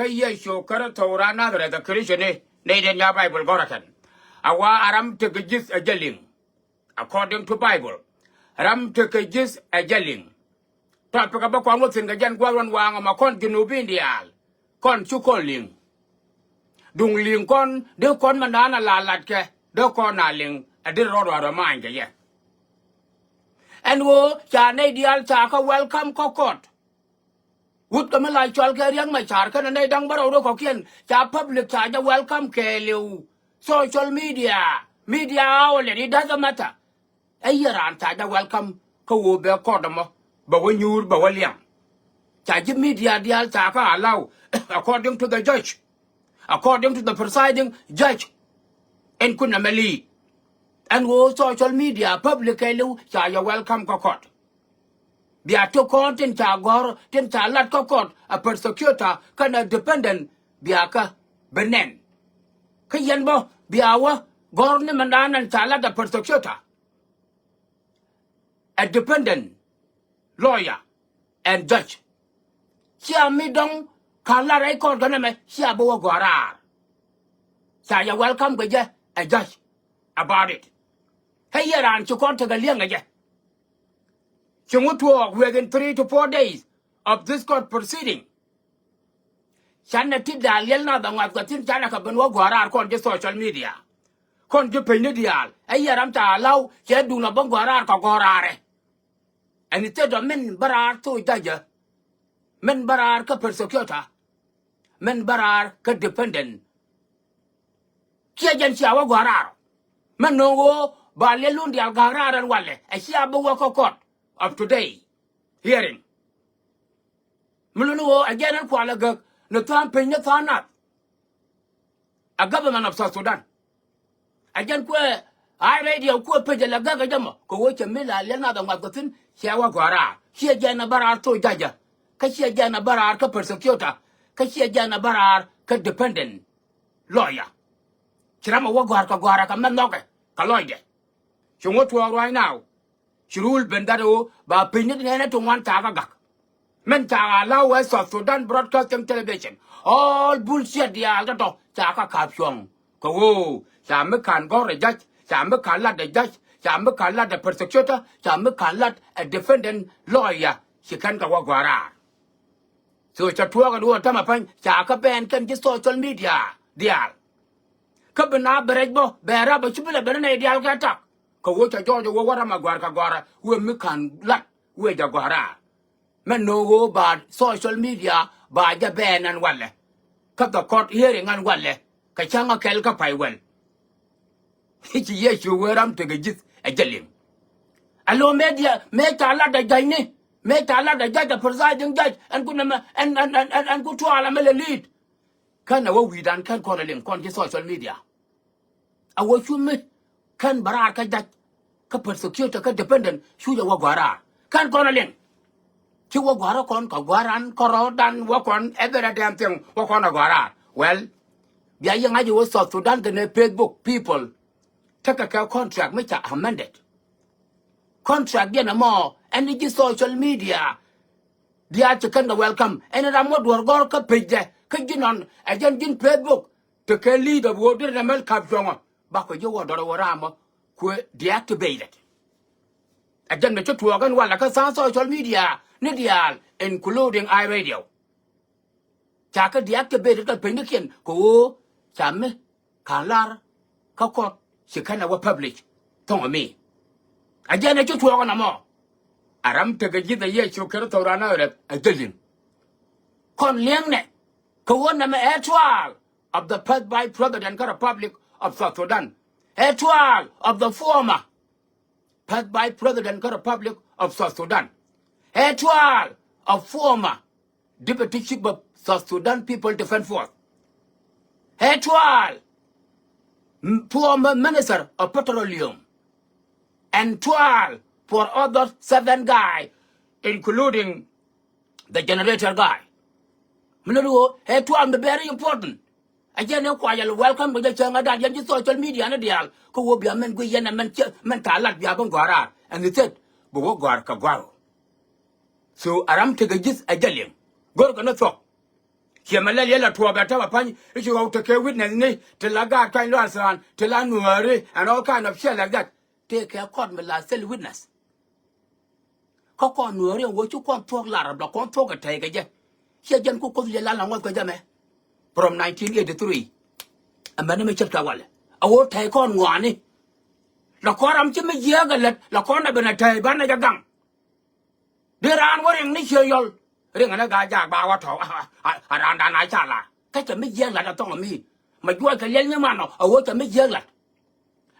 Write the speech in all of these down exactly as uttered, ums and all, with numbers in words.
kä Yecu Kritho ran Nazareth ɛ Christian ni nɛy den nya Bible gɔ̱rä kɛn. A wa a ram tekɛ ji̱th ɛ jɛ liŋ. According to Bible, ram tekɛ ji̱th ɛ jɛ liŋ. Topic a bä kɔn wä thi̱n kɛ jɛn gua̱th wan waŋ ɛmɔ kɔn Junubin diaal. Kɔn ci kɔn liŋ. Duŋ liŋ kɔn dee kɔn mɛ naan a la latkɛ dee kɔn a liŋ ɛ dee rɔɔd wa rɔ maany kɛ yɛ. Ɛn ɣöö ca nɛy diaal ca kä welcome kä court. Wut kɛ mi la cɔal kɛ Riek Machar kɛnɛ nɛy da̱ŋ bärɔw rɔ kɔ̱kiɛn ca public ca jɛ welcome kɛɛliw. Social media, media outlet, it doesn't matter. Ɛ yɛ raan ca jɛ welcome kä ɣöö bɛ court ɛmɔ bɛ wä nyuur bɛ wä liaŋ. Ca ji̱ media diaal ca kä allow according to the judge, according to the presiding judge. Ɛn kun nɛmɛ li̱i̱t ɛn ɣöö social media public kɛɛliw ca jɛ welcome kä court. Bia ti kɔn tin ca gɔ̱r tin ca lat kä court a prosecutor kɛnɛ defendant bia kä bi nɛn. Kä yɛn bä bia wä gɔ̱r ni mɛn da̱a̱n ɛn ca lat a prosecutor, a defendant, lawyer and judge. Cia mi dɔ̱ŋ ka lat rɛy court kɛnɛ mɛ cia bi wä gɔ̱r raar. Ca yɛ welcome kɛ jɛ a judge about it. Kä yɛ raan ci kɔn tekɛ liɛŋ kɛ jɛ. Ci ŋut tuɔɔk within three to four days of this court proceeding. Canɛ ti da̱a̱ liɛl na bɛ ŋuath kɛ thi̱n canɛ kɛ ben wä gɔ̱raar kɔn ji̱ social media. Kɔn ji̱ peny ni diaal ɛ yɛ ram ca law cɛ duŋ la bä gɔ̱raar kɛ gɔ̱raarɛ. Ɛn instead of min bä raar thok judge, min bä raar kä prosecutor, min bä raar kä defendant. Ciɛ jɛn cia wä gɔ̱raar. Mɛ no̱o̱ŋ ɣöö ba liɛl lun diaal ga̱a̱k raar ɛn walɛ ɛ cia bi wä kä court of today hearing. Mi luni ɣöö ɛ jɛn ɛn kualɛ gäk ni tha̱a̱ŋ piny ni tha̱a̱ŋ nath. A government of South Sudan. Ɛ jɛn kuɛ I radio kuɛ pec ɛ lɛ gäk ɛ jɛ mɔ kɛ ɣöö cɛ mi la liɛl nath ɛ ŋuath kɛ thi̱n ciɛ wä gɔ̱raar. Ciɛ jɛn ɛ bä raar thok judge kä ciɛ jɛn ɛ bä raar kä prosecutor kä ciɛ jɛn ɛ bä raar kä defendant lawyer. Ci ram ɛ wä gɔ̱a̱r kɛ gɔ̱a̱r ɛ kɛ mɛn nhɔkɛ kɛ lɔcdɛ. Ci ŋuɔ̱t tuɔɔk ruac now. Ci rule ben that ɣöö ba piny ni nɛnɛ ti ŋuan takä gak. Min ca allow wɛ South Sudan Broadcasting Television, all bullshit diaal tɔ̱tɔ̱ ca kä ka̱p cuɔ̱ŋ. Kɛ ɣöö ca mi ka̱n gɔ̱r ɛ judge, ca mi ka̱n lat ɛ judge, ca mi ka̱n lat ɛ prosecutor, ca mi ka̱n lat ɛ defendant lawyer. Ci kɛn kɛ wä gɔ̱a̱r raar. So cɛ tuɔɔk ɛ duɔ̱ɔ̱r tämɛ pa̱ny ca kä bɛn kɛn ji̱ social media diaal. Kä bi na bɛ rɛc bä bɛ rap bɛ ci bi lɛ ben nɛy diaal kɛ tak. Kɛ ɣöö cɛ jɔɔc ɛ ɣöö wä ram a gɔ̱a̱r kɛ gɔ̱a̱r ɛ wëë mi ka̱n lat wëë jɛ gɔ̱a̱r raar. Mɛ no̱o̱ŋ ɣöö ba social media ba jɛ bɛn ɛn walɛ. Kä the court hearing ɛn walɛ kɛ cäŋ ɛ kɛl kä pay wɛl. Ci Yecu wee ram tekɛ ji̱th ɛ jɛ liŋ. Alo media mëë ca lat ɛ judge ni mëë ca lat ɛ judge ɛ presiding judge ɛn ku nɛmɛ ɛn ɛn ɛn ɛn ku tuaal ɛmɛ lɛ lead. Kɛn ɛ wä wi̱i̱dan kɛn kɔn ɛ liŋ kɔn ci social media. A wä cu mi kɛn bä raar kä judge kä prosecutor kä defendant cu jɛ wä gɔ̱a̱r raar kɛn kɔn ɛ liŋ. Ci wä gɔ̱a̱r kɔn kɛ gɔ̱a̱r ran kärɔɔdan wä kɔn every damn thing wä kɔn ɛ gɔ̱a̱r raar. Well, bia yɛ ŋa̱c ɛ wä South Sudan kɛnɛ Facebook people. Tekɛ kɛ contract mi ca amended. Contract diɛn ɛmɔ ɛn ni ji̱ social media. Diaal ci kɛn kɛ welcome ɛn ram wä duɔ̱r gɔ̱r kä page dɛ kä ji̱ nɔn ɛ jɛn ji̱n Facebook. Tekɛ lead of wä duer nɛ mɛl kap juɔŋɔ bakɔ ji̱ wä dɔr wä ram mɔ kuɛ deactivated. Ɛ jɛn mɛ ci tuɔɔk ɛn walɛ kä tha̱a̱ŋ social media ni diaal including I radio. Ca kä deactivated kä peny ni kiɛn kɛ ɣöö ca mi ka̱n lar kä court ci kɛn ɛ wä publish. Thɔŋ mi a jɛn ɛ ci tuɔɔk ɛn ɛmɔ. A ram tekɛ ji̱th ɛ Yecu Kritho ran Nazareth ɛ jɛ liŋ. Kɔn liɛŋnɛ kɛ ɣöö nɛmɛ ɛ trial of the first vice president kä Republic of South Sudan. Ɛ trial of the former first vice president kä Republic of South Sudan. Ɛ trial of former deputy chief of South Sudan People Defense Force. Ɛ trial former minister of petroleum. And trial for other seven guy including the generator guy. Mi lɛ ri ɣöö ɛ tuaam bɛ very important. A jɛn ɛ kuayɛl welcome kɛ jɛ cäŋ a dan yɛn ji̱ social media ni diaal kä ɣöö bia mɛn guic yɛn ɛ mɛn cä mɛn ta̱a̱ lat bia ben gɔ̱a̱r raar ɛn ni thiet bi wä gɔ̱a̱r kɛ gɔ̱a̱r. So a ram tekɛ ji̱th a jɛ liŋ go̱rkɛ ni thuɔ̱k. Kiɛ mɛ lɛl yɛ la tuɔɔk bɛ tɛpɛ pa̱ny i̱ ci ɣɔw tekɛ witness ni ti la gaat kuany luaal tha̱a̱n ti la nuääri and all kind of shit like that. Tëëkɛ kɔn mi la thil witness. Kä kɔn nuääri ɛn ɣöö ci kɔn thuɔ̱k lar rɛp la kɔn thuɔ̱k kɛ tɛy kɛ jɛ. Ciɛ jɛn ku Kuoth liɛl la la ŋuɔth kɛ jɛ mɛ. From nineteen eighty-three. Ɛmɛn ni mi ce̱tkɛ walɛ a ɣöö tɛy kɔn ŋɔaani. La kɔn ram ci mi jiääk ɛ lät la kɔn ɛ ben ɛ tɛy banɛ jɛ gaŋ. Dee raan wä riŋ ni ciö yɔl. Riŋ ni gaa jaak ba wä tɔ̱ a raandan a ca lar kä cɛ mi jiääk la̱t a thɔŋ mi. Ma juɔc kɛ liɛl nyi man ɔ a ɣöö cɛ mi jiääk la̱t.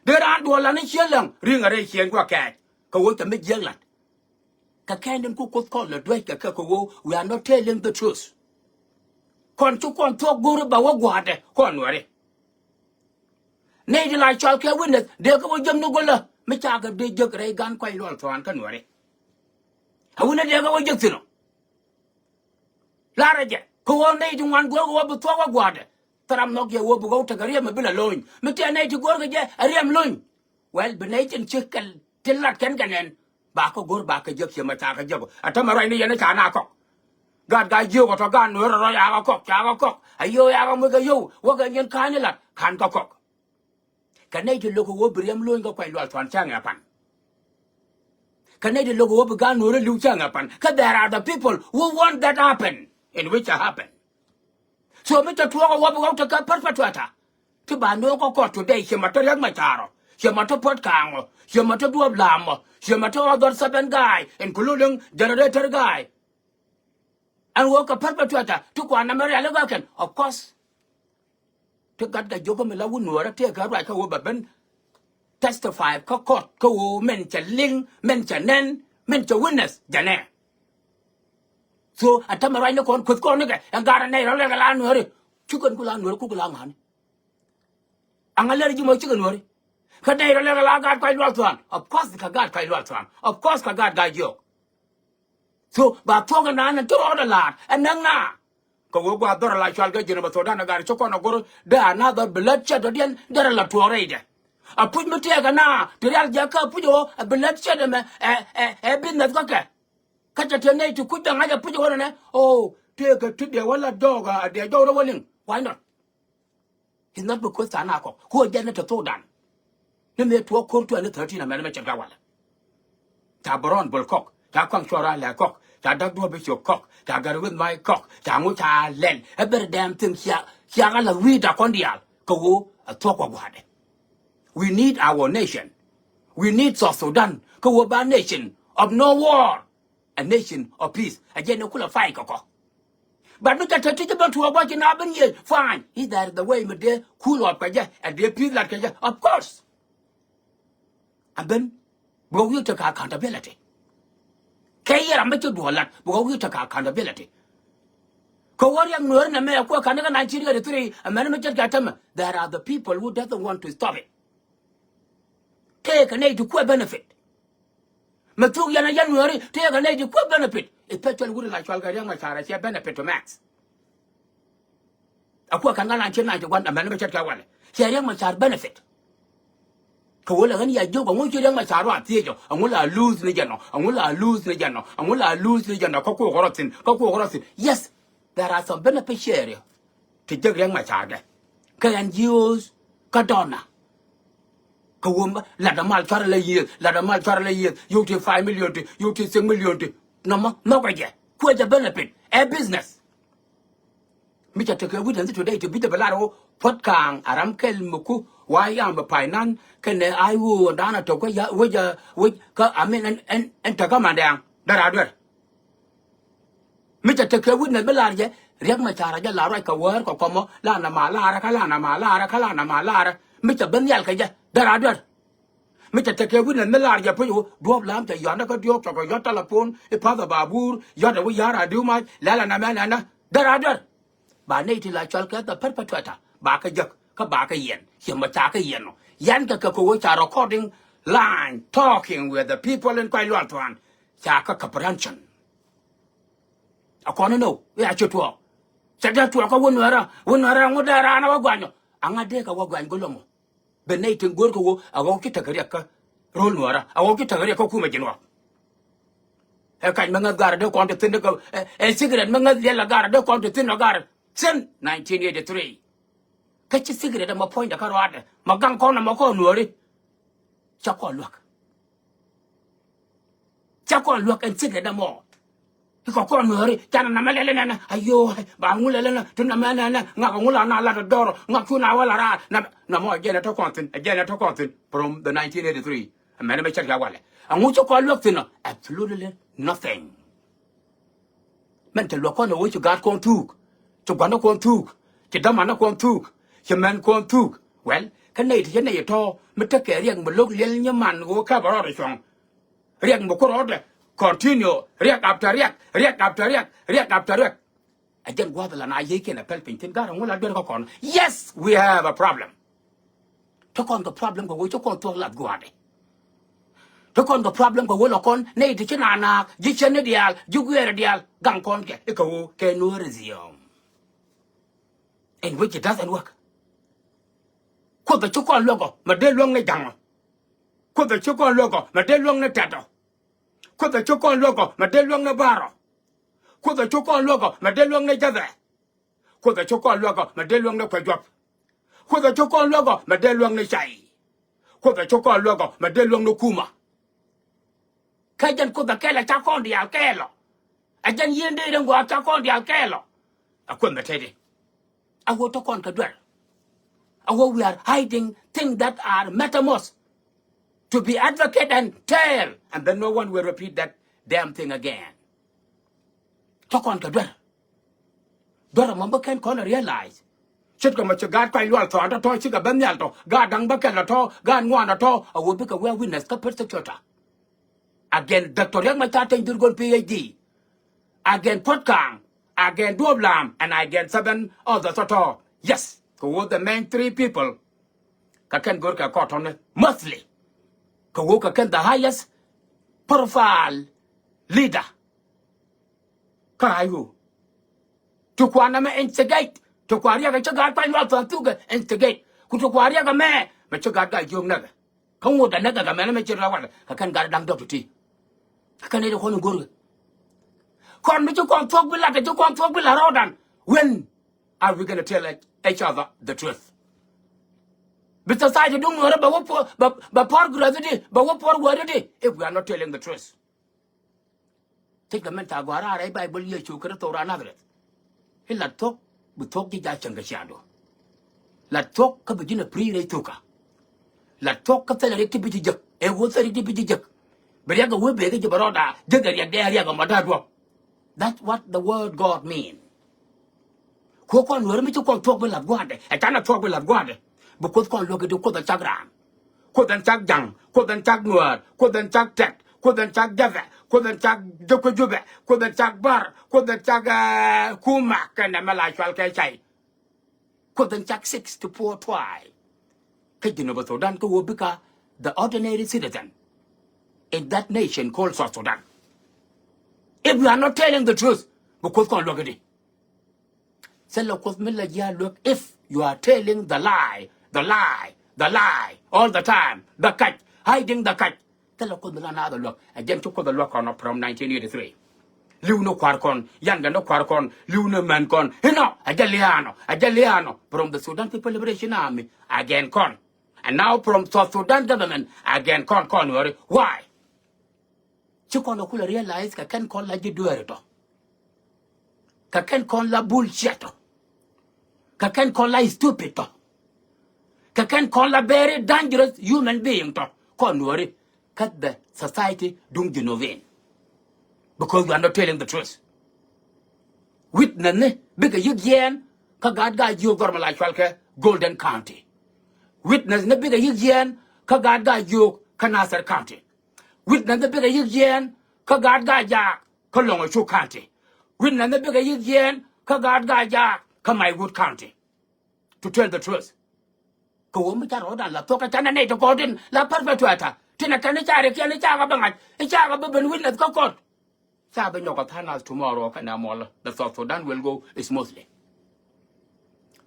Dee raan duɔl la̱t ni ciö läŋ riŋ a rɛy ciëën guɔ kɛɛc kɛ ɣöö cɛ mi jiääk la̱t. Kɛ kɛn din ku Kuoth kɔn lɛ duäc kɛ kɛ kɛ ɣöö we are not telling the truth. Kɔn ci kɔn thuɔ̱k go̱o̱ri ba wä gua̱a̱tdɛ kɔn nuääri. Nɛy ti la cɔal kɛ witness dee kä wä jiäk ni go̱lä mi ca kɛ dee jiäk rɛy gan kuany luɔl thua̱a̱n kä nuääri. A witness dee kä wä jiäk thi̱n ɔ. Larä jɛ kɛ ɣöö nɛy ti ŋuan go̱o̱r kɛ wä bi thuɔ̱k wä gua̱a̱tdɛ. Thil ram nhɔk jɛ wä bi ɣɔw tekɛ riɛm mi bi la lo̱ny mi tɛɛ nɛy ti go̱o̱r kɛ jɛ a riɛm lo̱ny. Well bi nɛy tin ci kɛl tin lat kɛn kɛ nɛn. Ba kä go̱r ba kä jiäk ciɛ mɛ ca kä jiäk ɔ a tämɛ ruacni yɛn ca na kɔk. Gat ga jiök ɔ tɔ gan nueer rɔ ya kä kɔk ca kä kɔk a yio̱w ya kä muec kä yio̱w wä kɛ nyin ka̱n ilat ka̱n kä kɔk. Kɛ nɛy ti lo̱k ɛ wä bi riɛm lo̱ny kä kuany lual thuan cä ŋɛ pan. Kɛ nɛy ti lo̱k ɛ wä bi gan nueer li̱w cä ŋɛ pan kä there are the people who want that happen in which a happen. So mi te tuɔɔk a wä bi ɣɔw te kɛ perpetrator. Ti ba nööŋ kä court today ciɛ ma te Riek Machar ɔ ciɛ ma te Puot Kaŋ ɔ ciɛ ma te Duɔp Lam ɔ ciɛ ma te other seven guy including generator guy. Ɛn ɣöö kɛ perpetrator ti kuan nɛmɛ rialikä kɛn of course. Ti gat kɛ jiök kä mi la wut nuäärä tëëkɛ ruac kä ɣöö bɛ ben testify kä court kä ɣöö min cɛ liŋ min cɛ nɛn min cɛ witness jɛnɛ. So a tämɛ ruacni kɔn kueth kɔn nikɛ ɛn gaat a nɛy rɔ lɛk a la nuääri. Cikɛn ku la nuääri kuk la ŋa̱ni. Aŋa lɛr ji̱ mɔ cikɛ nuääri. Kä nɛy rɔ lɛk a la gaat kuac lual thuan of course kɛ gaat kuac lual thuan of course kɛ gaat gaa jiɔk. So ba thuɔ̱k ɛn naan ɛn ti rɔɔdɛ la̱a̱t ɛn näk na. Kɛ wee gua̱a̱th dhɔr ala cual kɛ ji̱n ɛ bɛ thuɔ̱k dan ɛ gat ci kɔn ɛ go̱r dee another bloodshed dɔ̱diɛn derɛ la tuɔɔk rɛydɛ. A puc mi tëëkɛ na ti rial jiak kä a puc ɛ ɣöö ɛ bloodshed ɛmɛ ɛ ɛ ɛ business kä kɛ. Kä cɛ te nɛy ti kuc bɛ ŋa̱c a puc ɛ ɣöö nɛnɛ o tëëkɛ ti diɛ wä la jɔɔk a diɛ jɔɔk rɛ wä liŋ. Why not? It's not because tha̱a̱ŋ a kɔk ku ɛ jɛn ni te thokdan. Ni mëë tuɔɔk ko̱r twenty thirteen amɛn mɛ cɛ gawalɛ. Ca Brown Bol kɔk ca Kɔaŋ Cuɔr Alɛ kɔk ca Dak Duɔ̱ɔ̱p Bicop kɔk ca Gatwec Mac kɔk ca ŋu ca lɛl ɛ bɛr dɛm thiŋ cia cia ɣä la̱th wi̱i̱ dakɔn diaal kɛ ɣöö ɛ thuɔ̱k kɔ gua̱a̱dɛ. We need our nation. We need South Sudan kɛ ɣöö ba nation of no war. A nation of peace a jɛ ni kulɛ fight kɛ kɔ. But mi ca te ti ci ben tuɔɔk bä ci na ben yie fine. Is that the way mi dee cool off kɛ jɛ a dee peace lat kɛ jɛ? Of course. A ben bɛ wi̱i̱ tekɛ accountability. Kɛ yɛ ram mi ci duɔɔk lat bɛ wi̱i̱ tekɛ accountability. Kɛ wä riɛk nueeri nɛ mɛ kuɛ ka̱n ni kä nineteen eighty-three a mɛn mi ce̱tkɛ tämɛ there are the people who doesn't want to stop it. Tëëkɛ nɛy ti kuɛ benefit. Mɛ thuk yɛn a yɛn nueeri tëëkɛ nɛy ti kuɛ benefit especially wut la cual kɛ Riek Machar a ciɛ benefit to max. A kuɛ ka̱n kä nineteen ninety-one a mɛn bɛ ce̱tkɛ walɛ ciɛ Riek Machar benefit. Kɛ wä lɛ ɣän ya jiök a ŋu ci Riek Machar wa thiec ɔ a ŋu la lose ni jɛn ɔ a ŋu la lose ni jɛn ɔ a ŋu la lose ni jɛn ɔ kä kuɔk rɔ thi̱n kä kuɔk rɔ thi̱n. Yes. There are some beneficiary ti jek Riek Machar dɛ kä N G Os kä donor. Kä wä lat a mal cuarɛ la yiëth lat a mal cuarɛ la yiëth yio̱w ti five million ti yio̱w ti six million ti. Nɔmɔ nhɔkɛ jɛ kuɛ jɛ benefit ɛ business. Mi ca tekɛ witness today ti bi jɛ bi lar wä Puɔt Kaŋ a ram kɛl mi ku wa yam bi finance kɛnɛ a yu dan a tɔk kä ya wec a wec kä amin ɛn ɛn ɛn tekä mandɛɛŋ dara duer. Mi ca tekɛ witness mi lar jɛ Riek Machar a jɛ lar ruac kɛ wäär kɛ kɔmɔ la na ma larä kä la na ma larä kä la na ma larä. Mi ca ben nhial kɛ jɛ dara duer. Mi ca tekɛ witness mi lar jɛ puc wu Duɔp Lam ca yɔ̱a̱n kä diɔ̱ɔ̱k cɔkɛ yɔ̱t telephone i̱ path a babur yɔ̱t a wi̱ ya̱r a diw mac lɛl a na mɛ nɛnä dara duer. Ba nɛy ti la cual kɛ the perpetrator ba kä jek kä ba kä yɛn ciɛ mɔ ca kä yɛn ɔ yɛn kɛ kɛ kɛ wee ca recording line talking with the people in Kuac Lual Thuan. Ca kä comprehension. A kɔn ni no i̱ a ci tuɔɔk. Cɛ dee tuɔɔk kä wä nuɛrä wä nuɛrä ŋu dee raan a wä guany ɔ. A ŋa dee kɛ wä guany go̱l ɔmɔ. Bɛ nɛy tin go̱o̱r kɛ wä a ɣɔw ci tekɛ riɛk kä ro̱l nuɛrä a ɣɔw ci tekɛ riɛk kä kumɛ ji̱n ɣɔk. Ɛ kac mi ŋäth garɛ dee kɔn te thi̱n kä ɛ secret mi ŋäth liɛl a garɛ dee kɔn te thi̱n ɔ garɛ. Since nineteen eighty-three. Kä ci secret ɛmɔ puɔ̱nydɛ kä ruaadɛ mɔ gaŋ kɔn ɛmɔ kɔn nuɔ̱ɔ̱ri. Ca kɔn luäk. Ca kɔn luäk ɛn secret ɛmɔ. Ikɔ kɔn nuɔ̱ɔ̱ri ca na namɛ lɛlɛ nɛnɛ ayoo ba ŋu lɛlɛ nɛ ti namɛ nɛnɛ ŋak ŋu la na lat dɔr ŋak cu na wä la raar namɛ namɔ jɛn ɛ tɔ kɔn thin ɛ jɛn ɛ tɔ kɔn thin from the nineteen eighty-three. Ɛmɛn ɛmɛ cɛr ca walɛ ɛŋu ci kɔn luäk thin ɔ absolutely nothing. Mɛn cɛ luäk kɔn ɛ wee ci gaat kɔn thuuk. Ci gua̱n kɔn thuuk. Ci däman kɔn thuuk. Ci mɛn kɔn thuuk. Well kä nɛy ti cä nɛy tɔ̱ mi tekɛ riɛk mi lo̱k liɛl nyi man ɣöö kɛpɛ rɔɔdɛ cuɔ̱ŋ. Riɛk mi ku rɔɔdɛ continue riɛk after riɛk riɛk after riɛk riɛk after riɛk. Ɛ jɛn gua̱a̱th la na yiëëkiɛn ɛ pɛl piny thi̱n ga̱r ɛŋu la duer kä kɔn. Yes, we have a problem. Te kɔn kɛ problem kɛ wee ci kɔn thuɔ̱k lath gua̱a̱dɛ. Te kɔn kɛ problem kɛ wee lɔ kɔn nɛy ti ci nanaak ji̱ cäni diaal ji̱ guiɛɛrɛ diaal gaŋ kɔn kɛ ikɛ wee kɛ nuɔ̱ɔ̱ri dhiɔ̱ɔ̱ŋ. In which it doesn't work. Kuoth ɛ ci kɔn luäk ɔ mɛ dee luäŋ ni ja̱ŋ ɔ. Kuoth ɛ ci kɔn luäk ɔ mɛ dee luäŋ ni tɛt ɔ. Kuoth ɛ ci kɔn luäk ɔ mɛ dee luäŋ ni ba̱r ɔ. Kuoth ɛ ci kɔn luäk ɔ mɛ dee luäŋ ni jäthɛ. Kuoth ɛ ci kɔn luäk ɔ mɛ dee luäŋ ni kuɛ juɔp. Kuoth ɛ ci kɔn luäk ɔ mɛ dee luäŋ ni cay. Kuoth ɛ ci kɔn luäk ɔ mɛ dee luäŋ ni kumä. Kä jɛn kuoth ɛ kɛl ɛ ca kɔn diaal kɛɛl ɔ. Ɛ jɛn yien dee rin gua̱a̱k ca kɔn diaal kɛɛl ɔ. Ɛ kuoth mɛ tëëdi. A wä tɔ kɔn kɛ duer. A wä we are hiding things that are matter most to be advocate and tell and then no one will repeat that damn thing again. Tɔ kɔn kɛ duer. Duer mɔ bä kɛn kɔn realize. Ce̱tkɛ mɔ ci gaat kuany lual thɔɔn tɔ̱tɔ̱ cikɛ ben nhial tɔ gaat da̱ŋ bä kɛl tɔ̱ gaat ŋuan tɔ̱ a wä bikɛ wee witness kä persecutor. Again Doctor Riek Machar Teny Dhurgon P H D. Again Puot Kaŋ. Again Duɔp Lam and again seven others tɔ̱tɔ̱. Yes kɛ wä the main three people. Kɛ kɛn go̱rkɛ kɔtɔni mostly. Kɛ wä kɛ kɛn the highest profile leader. Kä a yu ti kuan ɛmɛ instigate ti kuan riɛk ɛ ci gaat kuany lual thɔn thukɛ instigate ku ti kuan riɛk ɛmɛ mɛ ci gaat gaa jiök näkɛ. Kä ŋot ɛ näkɛ kɛ mɛn ɛmɛ ci rɛwal kɛ kɛn gat da̱ŋ dɔk ti ti. Kɛ kɛn ɛ ti kuɔn in go̱rkɛ kɔn mi ci kɔn thuɔ̱k bi lat ɛ ci kɔn thuɔ̱k bi lat rɔɔdan. When are we gonna tell each other the truth? Bi society duŋ nuɔrɛ bɛ wä puɔr bɛ puɔr gröth di bɛ wä puɔr wä di if we are not telling the truth. Thiec kɛ mɛn ca gɔaa raar rɛy Baibol Yecu Kritho raan Nadhareth. I̱ lat thuɔ̱k bi thuɔ̱k ji̱ ja̱ cäŋ kɛ ciaaŋdu. Lat thuɔ̱k kä bi ji̱n a pi̱i̱ rɛy thukä. Lat thuɔ̱k kä thilɛ riɛk ti bi ji̱ jek ɛ wä thilɛ riɛk ti bi ji̱ jek. Bi riɛk a wee bee kä ji̱ bɛ rɔɔda jek ɛ riɛk dee riɛk ɛmɔ da̱a̱ duɔ̱p. That's what the word God mean. Kuɔ kɔn nuɔ̱ɔ̱ri mi ci kɔn thuɔ̱k bi la̱th gua̱a̱dɛ ɛ canɛ thuɔ̱k bi la̱th gua̱a̱dɛ. Bi kuoth kɔn luäk kɛ ti kuoth ɛ cak raan. Kuoth ɛn cak ja̱ŋ kuoth ɛn cak nuäär kuoth ɛn cak tɛt kuoth ɛn cak jäthɛ kuoth ɛn cak jopɛ jopɛ kuoth ɛn cak bär kuoth ɛn cak kumä kɛnɛ mɛ la cual kɛ cay. Kuoth ɛn cak sixty-four tribe. Kä Jinub Sudan kä wä bika the ordinary citizen in that nation called South Sudan. If you are not telling the truth bi kuoth kɔn luäk kɛ ti. Thilɛ kuoth mi la ji̱ a luäk if you are telling the lie, the lie, the lie all the time. The kac, hiding the kac. Thilɛ kuoth mi la naath a luäk ɛ jɛn ci kuoth a luäk kɔn ɔ from nineteen eighty-three. Li̱w ni kua̱r kɔn yan gɛ ni kua̱r kɔn li̱w ni män kɔn inɔ ɛ jɛ liaanɔ ɛ jɛ liaanɔ from the Sudan People Liberation Army again kɔn. And now from South Sudan government again kɔn kɔn weri why? Ci kɔn a kulɛ realize kɛ kɛn kɔn la ji̱ dueeri tɔ. Kɛ kɛn kɔn la bullshit tɔ. Kɛ kɛn kɔn la stupid tɔ. Kɛ kɛn kɔn la very dangerous human being tɔ kɔn nuɔri kä the society duŋ Jinubin. Because you are not telling the truth. Witness ni bikɛ yik yɛn kä gaat gaa jiök dhɔr mi la cual kɛ Golden County. Witness ni bikɛ yik yɛn kä gaat gaa jiök kä Nasir County. Witness ni bikɛ yik yɛn kä gaat gaa jaak kä Lɔŋ Acuk County. Witness ni bikɛ yik yɛn kä gaat gaa jaak kä Maiwut County. To tell the truth. Kɛ wä mi ca rɔɔdan la thuɔ̱k kɛ canɛ nɛy ti kɔɔtin la perpetrator tinɛ kɛn i̱ ca riɛk kiɛn i̱ ca kɛ bä ŋa̱c i̱ ca kɛ bä ben witness kä court. Ca bi nyɔk a tha̱a̱ŋ nath tomorrow kɛnɛ muɔlä the South Sudan will go smoothly.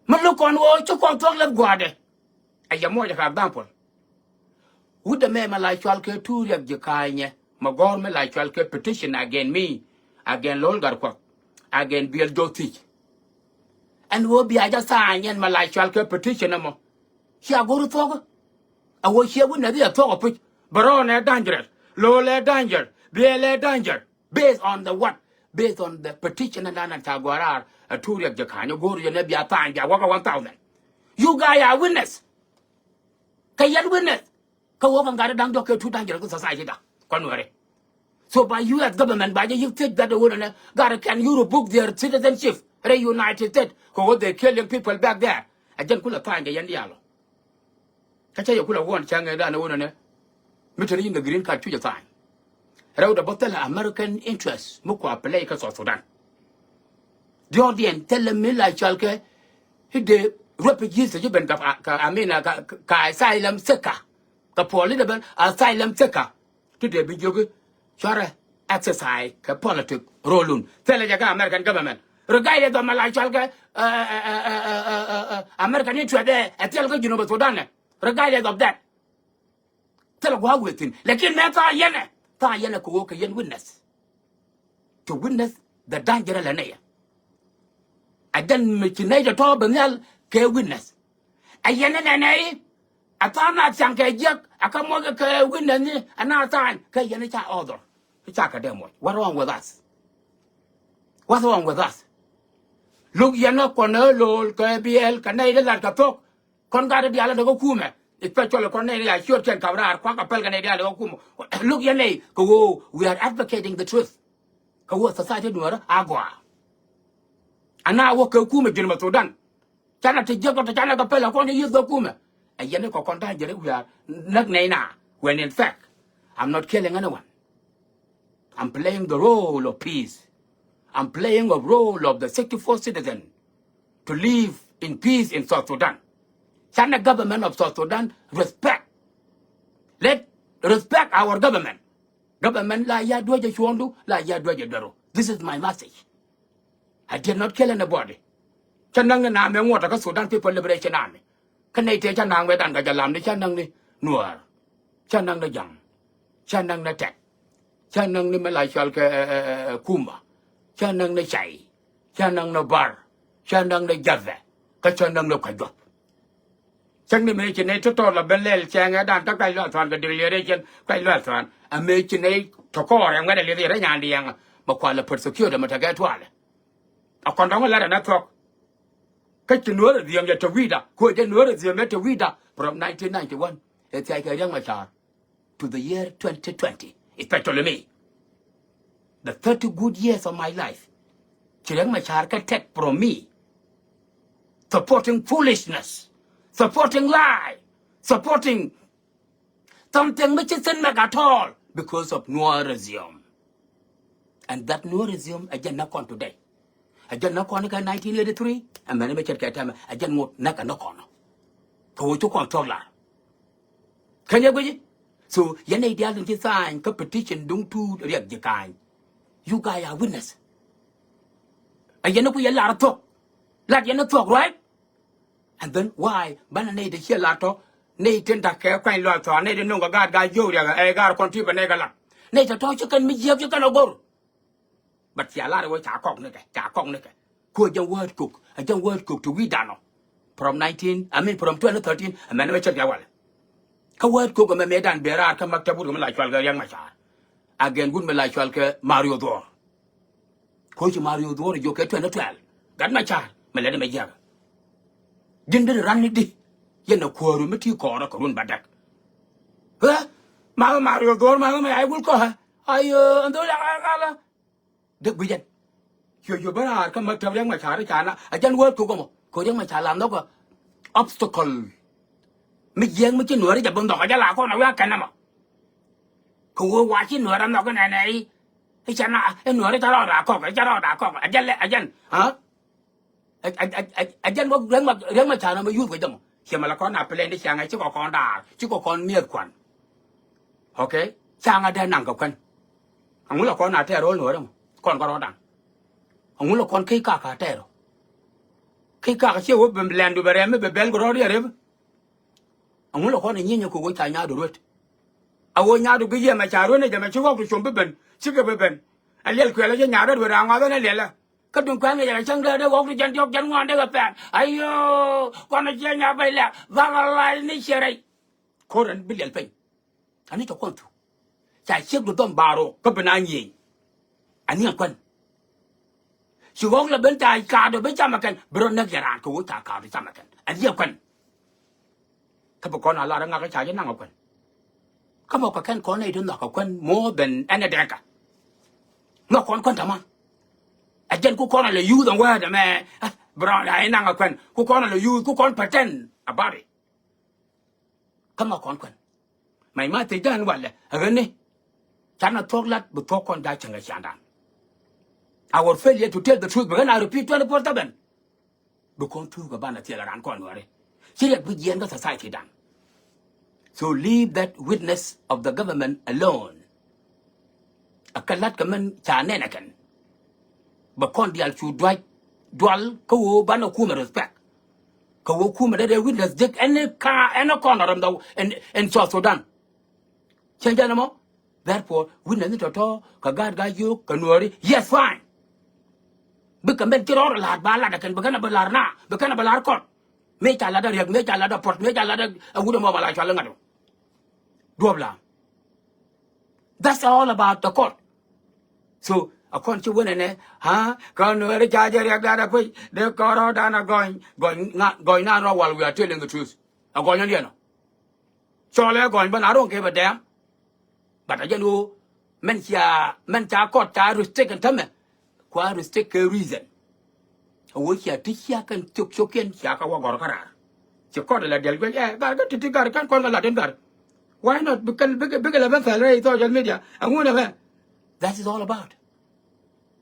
Mi lo̱k kɔn ɣöö ci kɔn thuɔ̱k lɛth gua̱a̱dɛ. Ɛ yɛ muɔcɛ kɛ example. Wut ɛmɛ mɛ la cual kɛ tuuriak ji̱ ka̱a̱nyɛ mɛ gɔ̱r mi la cual kɛ petition against me, against Lol Gatkuak, against Biɛl Jothith. Ɛn ɣöö bia jɛ tha̱a̱ny ɛn mɛ la cɔal kɛ petition ɛmɔ. Cia go̱r thuɔ̱kä. A ɣöö cia witness ɛ thuɔ̱k ɛ puc. Bärɔn ɛ danger. Lo̱l ɛ danger. Biɛl ɛ danger. Based on the what? Based on the petition ɛn dan ɛn ca gɔ̱a̱r raar ɛ tuuriɛk jɛ ka̱ny ɛ go̱r yɛn ɛ bia tha̱a̱ny bia wäkä one thousand. You guys are witness. Kɛ yɛn witness. Kä wä kɛ gat da̱ŋ jɔk kɛ two da̱ŋ jɛ kɛ society da̱ŋ kɔn wɛrɛ. So ba U S government ba jɛ yik thiec that wä nɛ gat kɛn Europe book their citizenship rɛ United States kɛ wä they killing people back there. A jɛn kulɛ tha̱a̱ny kɛ yɛn diaal ɔ. Kä cä yɛ kulɛ wɔn cäŋ ɛ dan wä nɛ mi te ni yin kɛ green card cu jɛ tha̱a̱ny. Rɛw dɛ bä thilɛ American interest mi kua play kä South Sudan. Diɔ̱ɔ̱kdiɛn thilɛ mi la cɔal kɛ i̱ dee refugees ti ci ben kɛ, kɛ, I mean, kɛ, kɛ asylum seeker. Kɛ puɔl i̱ dee ben asylum seeker. Ti dee bi jiök i̱ cuarɛ exercise kɛ politic role dun. Thilɛ jɛ kɛ American government. Regardless of mi la cɔal kɛ, ɛ, ɛ, American interest ɛ, ɛ thil kä Junub Sudan ɛ. Regardless of that. Thilɛ gua̱a̱k wëë thi̱n. Lakin mëë tha̱a̱ yɛn ɛ. Tha̱a̱ yɛn ɛ kɛ ɣöö kɛ yɛn witness. To witness the danger lɛ nɛy ɛ. A jɛn mi ci nɛy tɔ̱tɔ̱ bi nhial kɛ witness. A yɛn ɛ nɛnɛ i̱ a tha̱a̱ŋ na thiaŋ kɛ jiäk a kä muɔc kɛ witness ni a na tha̱a̱ny kɛ yɛn i̱ ca author. I̱ ca kɛ dee muɔc. What wrong with us? What's wrong with us? Lo̱k yɛn ɛ kuɔn ɛ lo̱l kɛ biɛl kɛ nɛy ti lat kɛ thok. Kɔn gat diaal dee kä kumɛ. Especially kɔn nɛy ya ciöt kɛn kap raar kuak kɛ pɛl kɛ nɛy diaal dee kä kumɛ. Lo̱k yɛn nɛy kɛ ɣöö we are advocating the truth. Kɛ ɣöö society Nuäärä a gɔaa. Ana wä kɛ kumɛ Junub Sudan. Canɛ ti jiäk kɛ tɔ canɛ kɛ pɛl ɛ kɔn yith kɛ kumɛ. Ɛ yɛn kɛ kɔn da̱a̱n jɛ rɛ wiaar näk nɛy na. When in fact, I'm not killing anyone. I'm playing the role of peace. I'm playing a role of the sixty-four citizen to live in peace in South Sudan. Can the government of South Sudan respect? Let respect our government. Government la ya duäc ɛ cuɔ̱ɔ̱ŋdu, la ya duäc ɛ duɛru. This is my message. I did not kill anybody. Cä näk ni na mɛ ŋuɔ̱t kä Sudan People Liberation Army. Kä nɛy tëë cä naŋ wecdan kɛ jɛ lamni cä näk ni Nuäär. Cä näk ni Jaŋ. Cä näk ni Tɛk. Cä näk ni mi la cɔal kɛ, ɛ, ɛ, ɛ, Kumba. Cä näk ni Cay. Cä näk ni Bar. Cä näk ni Jathɛ. Kä cä näk ni Kuajuɔth. Cäŋ ni mëë ci nɛy tɔ̱tɔ̱ la ben lɛl cɛŋɛ dan kä Kuac Luaak Thuan kɛ declaration Kuac Luaak Thuan. Ɛ mëë ci nɛy tɔ̱ kɔɔr ɛ ŋuɛ̈t ɛ lieth yɛ rɛy nyan diɛŋ. Mɛ kualɛ persecute mɛ tekɛ tualɛ. A kɔn dɔ̱ŋ lat ɛn a thuɔ̱k. Kä ci Nuäär ɛ dhiɛm yɛ te wi̱i̱da. Kuɛ jɛ Nuäär ɛ dhiɛm yɛ te wi̱i̱da. From nineteen ninety-one ɛ thiac kɛ Riɛk Macar to the year twenty twenty, especially me. The thirty good years of my life ci Riɛk Macar kɛ take from me. Supporting foolishness, supporting lie, supporting something which isn't make at all because of Nuerism. And that Nuerism ɛ jɛn näk kɔn today. Ɛ jɛn näk kɔn kɛ nineteen eighty-three, ɛ mɛn mi ce̱tkɛ tɛmɛ, ɛ jɛn ŋot näk ɛ näk kɔn. Kɛ ɣöö ci kɔn thuɔ̱k lar. Kä nyɛ guici? So, yɛn nɛy diaal tin ci tha̱a̱ny kä petition duŋ tuut Riɛk Ji̱ Ka̱a̱ny. You guys are witness. Ɛ yɛn ku yɛ lar thuɔ̱k. Lat yɛn thuɔ̱k, right? And then why banɛ nɛy te ciɛ lat tɔ? Nɛy tin ta̱k kɛ Kuany Luaak Thuan, nɛy te no̱o̱ŋ kɛ gaat gaa jiök Riɛk ɛ gaat kɔn ti bɛ nɛy kɛ lat. Nɛy te tɔ ci kɛn mi jiääk ci kɛn ɛ go̱r. But cia lar wee ca kɔk ni kɛ, ca kɔk ni kɛ. Kuɔ jɛn word cook, a jɛn word cook ti wi̱i̱ danɔ. From nineteen, I mean from twenty thirteen, a mɛn wee cɛ gɛ walɛ. Kä word cook mɛ mɛ dan bɛ raar kä maktab wut kɛ mi la cual kɛ Riɛk Macar. Again wut mi la cual kɛ Mario Dhuɔr. Kuɔ ci Mario Dhuɔr jiök kɛ twenty twelve. Gat Macar, mɛ lɛt mɛ jiäk. Ji̱n bi ran ni di. Yɛn a kuääru mi ti kɔɔrä kɛ run ba däk. Ɛ? Ma Mario Dhuɔr ma mɛ ay wul kɔ hɛ. Ay, ɛ, ɛn dhol ya ka kala. Dee guic ɛn. Cuɛ cuɛ bä raar kä maktab Riɛk Macar i̱ ca na a jɛn word cook ɛmɔ kɛ Riɛk Macar la nhɔk ɛ obstacle. Mi jiääk mi ci Nuääri jɛ bi nhɔk a jɛ la kɔn a wiak kɛn ɛmɔ. Kɛ ɣöö wa ci Nuäär a nhɔk inɛnɛ i̱ i̱ ca na i̱ Nuääri ca rɔɔd a kɔk i̱ ca rɔɔd a kɔk a jɛn lɛ a jɛn. Ɛ, ɛ, ɛ, ɛ jɛn wä Riɛk Ma, Riɛk Macar ɛmɔ yuth kɛ jɛ mɔ. Ciɛ mɛ la kɔn a plɛn di ciaŋɛ cikɔ kɔn daar cikɔ kɔn mi̱eth kuan. Okay? Caŋ a dee naŋ kɛ kuän. Aŋu la kɔn a tɛɛr ro̱l nuɔ̱ɔ̱rɛ mɔ kɔn kɛ rɔɔdan. Aŋu la kɔn kec kak a tɛɛr rɔ. Kec kak ciɛ wä ben lɛndu bɛ rɛm mi bɛ bɛl kɛ rɔɔd yɛ rep. Aŋu la kɔn a nyieny kɛ wä ca nyaadu ruet. A wä nyaadu gi yɛ mɛ ca ruet ni jɛ mɛ ci ɣɔk ti com bi ben cikɛ bi ben. A liɛl kuɛl a cɛ nyaadu ruet a ŋɔth ɛn a liɛlɛ. Kä duŋ kuɛn kɛ jɛ kɛ cäŋ dee dee ɣɔk ti jɛn diɔ̱k jɛn ŋuan dee kɛ pɛn. Ayoo, kɔn ɛ ciɛ nya bɛc lɛ. Bak a lac ni ciɛ rɛy. Ko̱r ɛn bi liɛl piny. Ani cɛ kuɔn thuk. Ca ciek du dhɔm baaro kä bi na nyieny. Ani ɛ kuɛn. Ci ɣɔk lɛ ben ca kaat dɔ bi camɛ kɛn bi rɔ näk yɛ raan kɛ ɣöö ca kaat dɔ camɛ kɛn. Ani ɛ kuɛn. Kä bi kɔn a lar ɛ ŋak ɛ ca jɛ naŋ ɛ kuɛn. Kä mɔ kɛ kɛn kɔn nɛy ti nhɔk ɛ kuɛn more than any Dinka. Nhɔk kɔn kuɛn tamam. Ɛ jɛn ku kɔn a lɛ use the word ɛmɛ. Bi rɔ a inaŋ ɛ kuɛn ku kɔn a lɛ use ku kɔn pretend about it. Kä nhɔk kɔn kuɛn. Mɛc ma thiecdan walɛ ɛ ɣän ni. Canɛ thuɔ̱k lat bi thuɔ̱k kɔn ja̱ cäŋ kɛ ciandan. Our failure to tell the truth bi ɣän a repeat twenty four seven. Bi kɔn thuuk ɛ banɛ thil ɛ ran kɔn Nuääri. Ci riɛk bi jiɛɛn kä society dan. So leave that witness of the government alone. Ɛ kɛ la̱t kɛ mɛn ca nɛn ɛ kɛn. Bɛ kɔn diaal cu duac dual kä ɣöö banɛ kumɛ respect. Kä ɣöö kumɛ dee dee witness jek ɛn kä ɛn kɔn rɔm dhɔw ɛn South Sudan. Cieŋ jɛn ɛmɔ. Therefore witness ni tɔ̱tɔ̱ kɛ gaat gaa yio̱o̱k kɛ Nuääri, yes, fine. Bikɛ mɛn ci rɔɔdɛ la̱r ba lat ɛ kɛn bi kɛn ɛ bi la̱r na bi kɛn ɛ bi la̱r kɔn. Mëë ca lat ɛ riɛk, mëë ca lat ɛ puɔt, mëë ca lat ɛ wut ɛmɔ ba la cual iŋa̱t ɔ. Duɔ̱p la. That's all about the court. So a kɔn ci wen ɛnɛ, ha, kä Nuääri ca jɛ riɛk dat ɛ puc dee kɔn rɔɔdan a gɔny gɔny ŋa gɔny nan rɔ wal, we are telling the truth. A gɔny ɛn diɛn ɔ. Cɔl ɛ gɔny bä na ro̱ŋ kɛ bɛ dɛm. But a jɛn ɣöö mɛn cia mɛn ca kɔt ca restrict ɛn tämɛ. Kua restrict kɛ reason. A ɣöö cia ti cia kɛn thiök cio̱kiɛn cia kɛ wä gɔr kä raar. Ci kɔt ɛ la diɛl guic ɛ gar kä ti̱ti̱ gar kɛn kɔn kɛ lat in gar. Why not? Bikɛ bikɛ bikɛ lɛ ben thɛl rɛy social media ɛŋu nɛ mɛ. That is all about.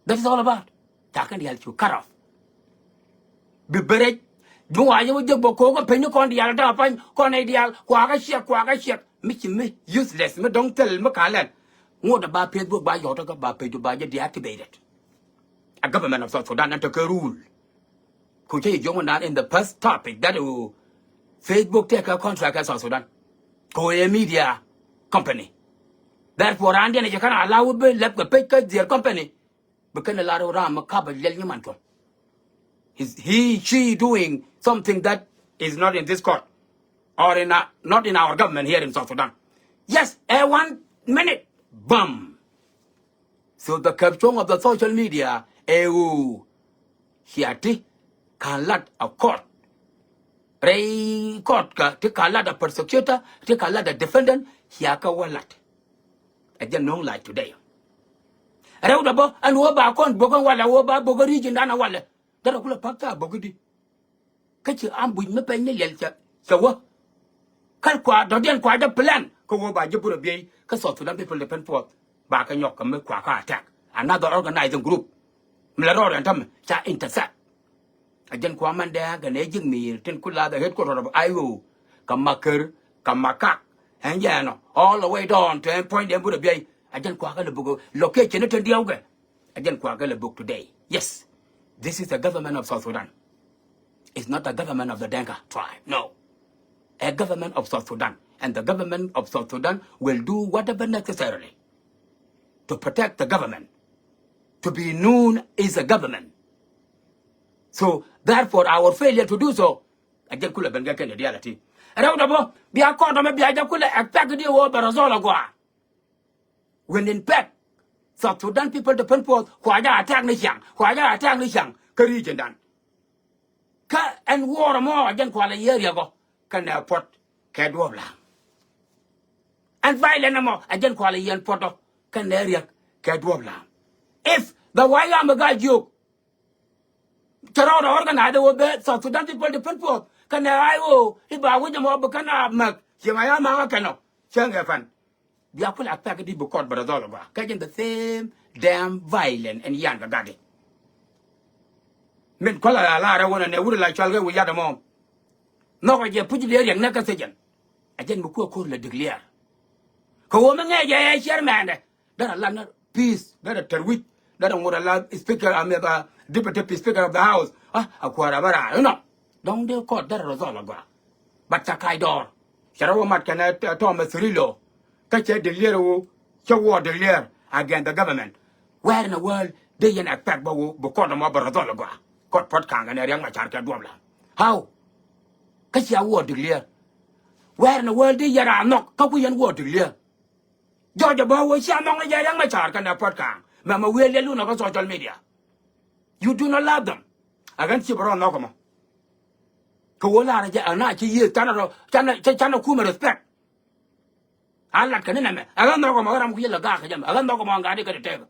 That is all about. Ca kɛn diaal cu cut off. Bi berec. Bi wa̱a̱ jɛ wä jek bä ko̱o̱k kä peny ni kɔn diaal da̱a̱ pa̱ny kɔn nɛy diaal kuakä ciɛk kuakä ciɛk. Mi ci mi useless mi dɔ̱ŋ thil mi ka̱ lɛl. Ŋot a ba Facebook ba yɔt kä ba page ba jɛ deactivated. A government of South Sudan ɛn tekɛ rule. Ku cä yɛ jiɔk mi naan in the first topic that ɛ ɣöö Facebook tëëkɛ contract kɛ South Sudan. Kɛ ɣöö ɛ media company. Therefore raan diɛn ɛ jɛ kɛn a la wä bi lɛp kɛ pec kä their company. Bi kɛn a la rɛw ram mi kap a liɛl nyi man tuɔm. Is he, she doing something that is not in this court or in a, not in our government here in South Sudan? Yes, ɛ one minute. Bam. So the caption of the social media ɛ ɣöö cia ti ka̱n lat a court. Rɛy court kä ti ka̱n lat a prosecutor ti ka̱n lat a defendant cia kä wä lat. Ɛ jɛ no̱o̱ŋ lac today. Rɛw dɛ bä ɛn wä ba kɔn bok ɛn walɛ wä ba bok ɛ region dan ɛ walɛ. Därɛ kulɛ pa̱k thaak bok i̱di. Kä ci ambush mi pɛny ni liɛl cɛ cɛ wä. Kä kua dɔ̱diɛn kua jɛ plan kä wä ba ji̱ burɛ biey kä South Sudan People Defense Force. Ba kɛ nyɔk kɛ mi kua kä attack another organizing group. Mi la rɔɔd ɛn tämɛ ca intercept. A jɛn kua man dee kɛ nɛ ji̱k mi yir tin kula the headquarter of I O. Kɛ Makär kɛ Makak ɛn jɛɛnɔ all the way down to ɛn puɔ̱ny dee burɛ biey. A jɛn kua kɛ lɛ buk location ni tin diɛw kɛ. A jɛn kua kɛ lɛ buk today. Yes, this is the government of South Sudan. It's not the government of the Dinka tribe. No. A government of South Sudan. And the government of South Sudan will do whatever necessarily to protect the government, to be known as a government. So therefore our failure to do so, a jɛn kulɛ ben kɛ kɛn diaal a ti. Rɛw dɔ bɔ bia kɔn dɔ mɛ bia jɛ kulɛ expect di wä bɛ result a gɔaa. When in fact South Sudan People Defense Force kua jɛ attack ni ciaŋ, kua jɛ attack ni ciaŋ kä region dan. Kä ɛn war mɔ a jɛn kua lɛ yɛ riɛk ɔ kɛn ɛ puɔt kɛ duɔp la. Ɛn violent mɔ a jɛn kua lɛ yɛn puɔt ɔ kɛn ɛ riɛk kɛ duɔp la. If the White Army ga jiok cɛ rɔɔdɛ organize wä bɛ South Sudan People Defense Force kɛn ɛ I O i̱ ba wi̱c ɛmɔ bi kɛn a mäk ciɛ ma ya maŋä kɛn ɔ cäŋ ɛ pan. Bia kulɛ a pɛk di bi kɔt bɛ result gɔaa kɛ jɛn the same damn violent ɛn yan kɛ gatdi. Min kɔlɛ la la rɛ wunɛ nɛ wuri la cual kɛ wi yat ɛmɔ. Nhɔkɛ jɛ puc lier yɛn nɛ kä thiecɛn. A jɛn mi kuɛ ko̱r lɛ declare. Kɛ wä mi ŋɛɛ jɛ ɛ chairman dɛ. Dara la nɛ peace dara tɛr wi̱c dara ŋut a la speaker a mɛth a deputy speaker of the house. A kuäär a bä raar inɔ dɔŋ dee kɔt dara result a gɔaa. But ca kac dɔɔr cɛ rɔ wä mat kɛn tɔmɛ thri lo. Kä cɛ declare wo cɛ wɔ declare against the government. Where in the world Dee yɛn expect bä wu bi kɔt ɛmɔ bɛ result gɔaa. Kɔt Puɔt Ka̱a̱ŋ kɛnɛ Riɛk Macar kɛ duɔp la. How? Kä cia war declare. Where in the world dee yɛn a nhɔk kä ku yɛn war declare? Jɔc ɛ bä wu cia nhɔk ni jɛ Riɛk Macar kɛnɛ Puɔt Ka̱a̱ŋ. Mɛmɛ wi̱i̱ liɛl wun ɛ kä social media. You do not love them. Ɛ ɣän ci bɛ rɔ nhɔk ɛmɔ. Kɛ ɣöö lar jɛ ɛn a ci yiëë canɛ rɔ, canɛ, canɛ kumɛ respect. A lat kɛ ni nɛmɛ ɛ ɣän nhɔk ɛmɔ ɣän ram ku yɛ lɛ gaak kɛ jɛ mɛ ɛ ɣän nhɔk ɛmɔ ɛ gat i̱ kɛ tɛ tɛk.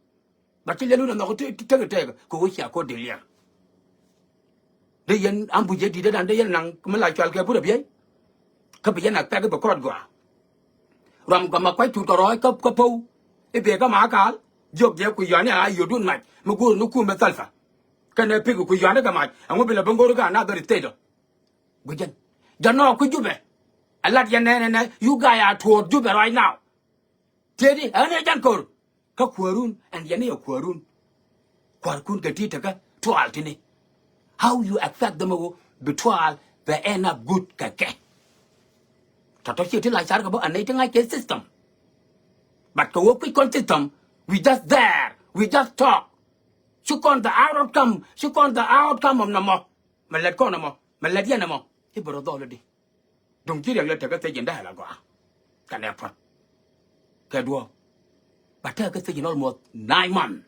But ci lɛl wun ɛ nhɔk tek tɛk kɛ ɣöö cia ko̱r dee liɛr. Dee yɛn ambush jɛ di̱t dee dan dee yɛn naŋ mi la cual kɛ burɛ biey. Kä bi yɛn a pɛk i̱ bi kɔt gɔaa. Ruam gama kuac tut kɛ rɔɔc kä, kä po̱w. I̱ bee kä ma kaal jiök jɛ ku yɔani a yotdun mac mi go̱o̱r ni kumɛ thalfa. Kɛnɛ pik ku yɔani kɛ mac ɛŋu bi lɛ bi go̱o̱r kä another state ɔ. Gui̱cän jɛ nɔɔk kä Jubɛ. Ɛ lat yɛn nɛnɛ nɛ you guy a tuɔɔr Jubɛ right now. Tieti ɛn ɛ jɛn ko̱r kä kuäärun ɛn yɛn i̱ ɛ kuäärun. Kuäärkun kɛ ti tekä tual tini. How you expect them ɛ ɣöö bi tual bɛ end up good kɛ kɛ? Tɔ̱tɔ̱ ciɛ ti la car kɛ bä ɛn nɛy ti ŋa̱c kɛ system. But kɛ ɣöö kui̱c kɔn system, we just there, we just talk. Ci kɔn the outcome, ci kɔn the outcome of nɔmɔ. Mɛ lät kɔn nɔmɔ, mɛ lät yɛn nɔmɔ. I̱ bɛ rɔ dhɔl i̱di. Duŋ ci Riɛk lɛ tekä thiec in dee la gɔaa. Kɛnɛ Puɔt kɛ duɔ̱ɔ̱p. But tekä thiec in almost nine months.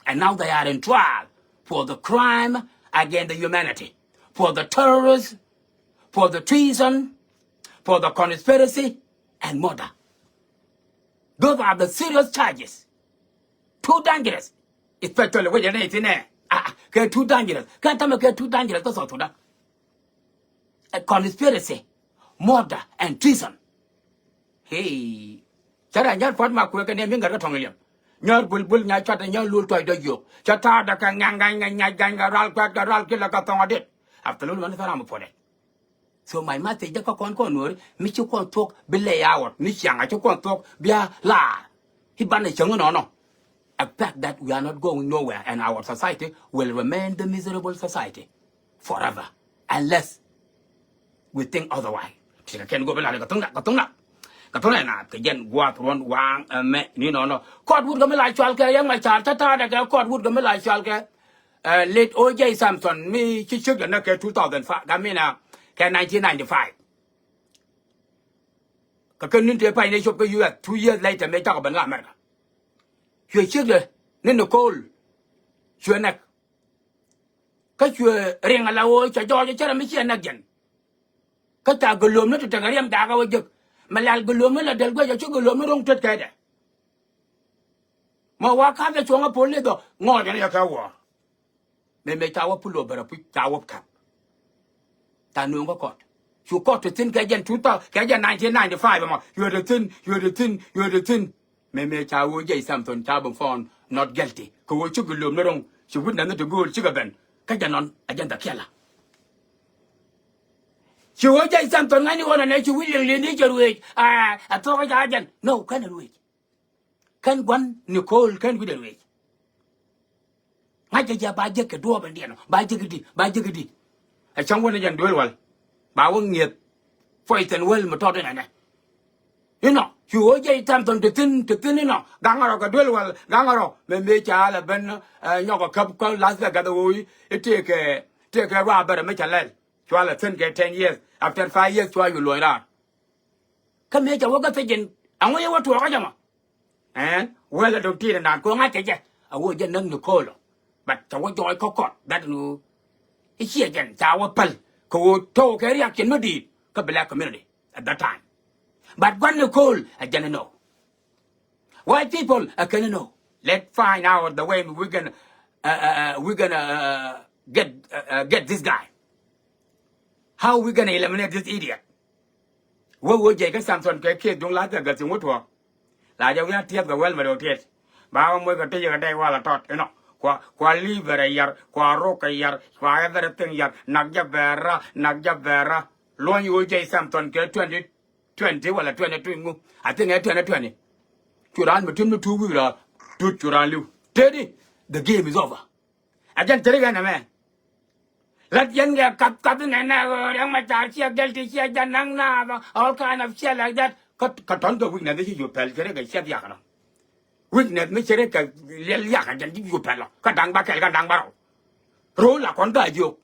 And now they are in trial for the crime against the humanity, for the terrorists, for the treason, for the conspiracy and murder. Those are the serious charges. Too dangerous. Especially wec ɛn ɛ ithin ɛ. Ah, kɛ too dangerous. Kɛ tamɛ kɛ too dangerous kä South Sudan. A conspiracy, murder and treason. Hey. Cä rɛ nyar Puɔt Makuëë kɛ ni mi ŋär kä tɔŋ iliɛm. Nyar bulbul nya cuat nya lul tuac dɔ jiök. Cä ta̱a̱ dɛ kɛ ŋa̱ŋ ga̱ny ŋa̱ nyac ga̱ny kɛ ral kuɛt kɛ ral kilɛ kɛ thɔŋ adit. After lul mani thara mi puɔt dɛ. So my message dä kä kɔn kɔn nuɔri mi ci kɔn thuɔk bi lay out mi ciaŋ a ci kɔn thuɔk bia laar. I̱ banɛ cäŋ inɔnɔ. A fact that we are not going nowhere and our society will remain the miserable society forever unless we think otherwise. Ti kɛ kɛn go̱o̱p in la kɛ thuŋ na kɛ thuŋ na kɛ thuŋ na kɛ jɛn guath ruɔn waŋ ɛmɛ ni nɔnɔ. Kɔt wut kɛ mi la cual kɛ Riɛk Macar ta̱ta̱a̱dɛ kɛ kɔt wut kɛ mi la cual kɛ. Late O J Simpson mi ci ciek dɛ nä kɛ two thousand five, I mean, kɛ nineteen ninety-five. Kɛ kɛ ni̱n tëë pay ni cop kä U S two years later mëë cakɔ ben kä America. Cuɛ ciek dɛ ni Nicole. Cuɛ nɛk. Kä cuɛ riŋ ala ɣöö cɛ jɔɔc cɛ rɛ mi ciɛ nɛk jɛn. Kä ca gɛ lööm ni ti tekɛ riɛm dakä wä jek. Mɛ lɛl gɛ lööm ni la del guɛc a ci gɛ lööm ni ro̱ŋ tet kɛɛdɛ. Mɔ wa ka̱n kɛ cuɔ̱ŋ ɛ pol ni dhɔ ŋɔɔc ɛn yɛ kɛ wuɔ̱ɔ̱r. Mëë mëë ca wä pul wä bɛ rɛ puc ca wä ka̱p. Ca nööŋ kä kɔt cu kɔt ti thi̱n kɛ jɛn two thousand kɛ jɛn nineteen ninety-five ɛmɔ. Yuɛ ti thi̱n, yuɛ ti thi̱n, yuɛ ti thi̱n. Mëë mëë ca wä jɛy Samthon ca bi fɔn not guilty kɛ wä cuk bi lööm ni ro̱ŋ. Ci witness ni ti gööl cikɛ ben kä jɛ nɔn a jɛn dhɛ kiɛla. Ci wä jɛy Samthon ŋa̱cni ɣɔn anɛ ci wi̱c liŋ li̱n i̱ cɛ ruëëc. A thuɔ̱k ca jɛn no kɛn ruëëc. Kɛn gua̱n Nicole kɛn wi̱cdɛ ruëëc. Ŋa̱cä jɛ ba jek kɛ duɔɔp ɛn diɛn ba jek di ba jek di. Ɛ cäŋ wä ni jɛn duel wal ba wä ŋi̱eth. Puɔc thiɛn wäl mi tɔt inɛnɛ. Inɔ ci ɣöö jɛ i̱ Samthon ti thi̱n ti thi̱n inɔ gaŋärɔ kɛ duel wal gaŋärɔ mɛ mëë ca lɛ ben. Nyɔk ɛ käp kä Las Vegas ɣöö i̱ tëëkɛ tëëkɛ ruaabärɛ mi ca lɛl. Cua lɛ thi̱n kɛ ten years after five years cua yu luɔ̱ny raar. Kä mëë ca wä kä thiec in aŋu yɛ wä tuɔɔkä jɛ mɔ. Ɛn wee la dok ti̱i̱t ɛn daan ko̱ ŋa̱c kɛ jɛ a wee jɛ näk ni ko̱o̱l ɔ. But ca wä jɔɔc kä kɔt that ni ɣöö i̱ ciɛ jɛn ca wä päl kɛ ɣöö to̱o̱k kɛ reaction mi di̱i̱t kä black community at that time. But gua̱n ni ko̱o̱l a jɛn ni no. White people a kɛn ni no. Let find out the way we gonna uh, uh, uh, we gonna uh, get uh, uh, get this guy. How we gonna eliminate this idiot? Wä wä jɛ kä Samson kɛ kiɛ duŋ la thɛ gɛ thiŋ wä tuɔɔk. La jɛ wi̱i̱ a tiɛth kɛ wɛl mɛ dee wä tiɛth. Ba wä moc kɛ tec kɛ dɛy wal a tɔt inɔ. Kua kua liver a yar kua rok a yar kua everything yar nak jɛ bɛra nak jɛ bɛra. Luɔny wä jɛ Samson kɛ twenty twenty wala twenty twenty ŋu. I think ɛ twenty twenty. Cu raan mi tun mi tuuk wi̱i̱ la tut cu raan li̱w. Tëëdi the game is over. A jɛn cɛ ri kɛ nɛmɛ. Lät yɛn kɛ kath kath nɛnɛ ɣöö Riɛk Macar ciɛ guilty ciɛ jɛ naŋ naath all kind of shit like that. Kä kä tɔ̱n kɛ weakness ci cu pɛl cɛ ri kɛ ciɛ thiakä nɔ. Weakness mi cɛ ri kɛ liɛl yakä jɛn ji̱ yupɛlɔ kä da̱ŋ ba kɛl kä da̱ŋ ba rɔw. Ro̱o̱l la kɔn ka jiök.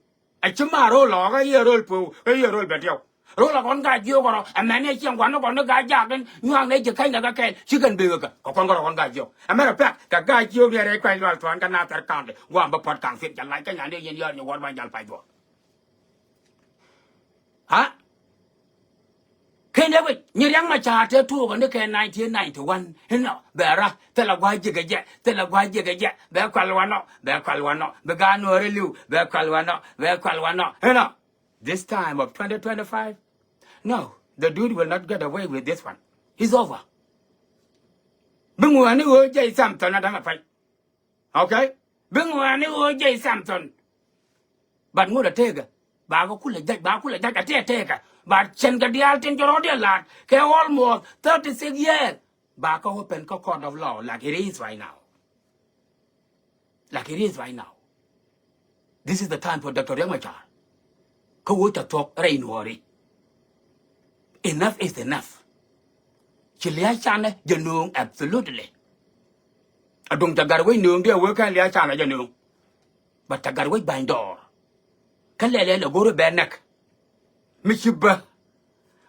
A ci ma ro̱o̱l lɔ kä yiëë ro̱o̱l puɔ̱w kä yiëë ro̱o̱l bɛ diɛw. Ro̱o̱l la kɔn ka jiök rɔ ɛmɛn ni ciɛŋ gua̱n ni kɔn ni ka jaak in nyuaŋ ni ji̱ käny ni kä kɛl ci kɛn bek kä kɛ kɔn kä rɔ kɔn ka jiök. Ɛ mɛr pɛk kɛ ka jiök ni rɛy kuany lual tuan kä Nasir County gua̱a̱m bä puɔ̱t kaŋ thiet jɛ lac kä nyan dee yɛn yäär ni wuɔt ban jal pay duɔ̱ɔ̱r. Ha? Kɛn dee guic nyi Riɛk Macar tëë tuɔɔkä ni kɛ nineteen ninety-one inɔ bɛ ra thilɛ gua̱a̱c ji̱ kɛ jɛ, thilɛ gua̱a̱c ji̱ kɛ jɛ, bɛ kual wanɔ, bɛ kual wanɔ, bi gaat Nuɔ̱ɔ̱ri li̱w, bɛ kual wanɔ, bɛ kual wanɔ inɔ. This time of twenty twenty-five, no, the dude will not get away with this one. It's over. Bi ŋuäni ɣöö jɛy Samson a da̱ŋ a pay. Okay? Bi ŋuäni ɣöö jɛy Samson. But ŋut a tekä. Ba kä kulɛ jac, ba kulɛ jac a tëë tekä. But cɛn kɛ diaal tin jɔrɔ diɛ la̱t kɛ almost thirty-six years. Ba kä open kä court of law like it is right now. Like it is right now. This is the time for Doctor Riek Machar. Kä wä ca thuɔ̱k rɛy Nuɔ̱ɔ̱ri. Enough is enough. Ci lia̱a̱ canɛ jɛ nööŋ absolutely. A duŋ ca gat wec nööŋ diɛ wee kɛn lia̱a̱ canɛ jɛ nööŋ. But ca gat wec ba̱ny dɔɔr. Kä lɛl lɛl a go̱r bɛ näk. Mi ci bä.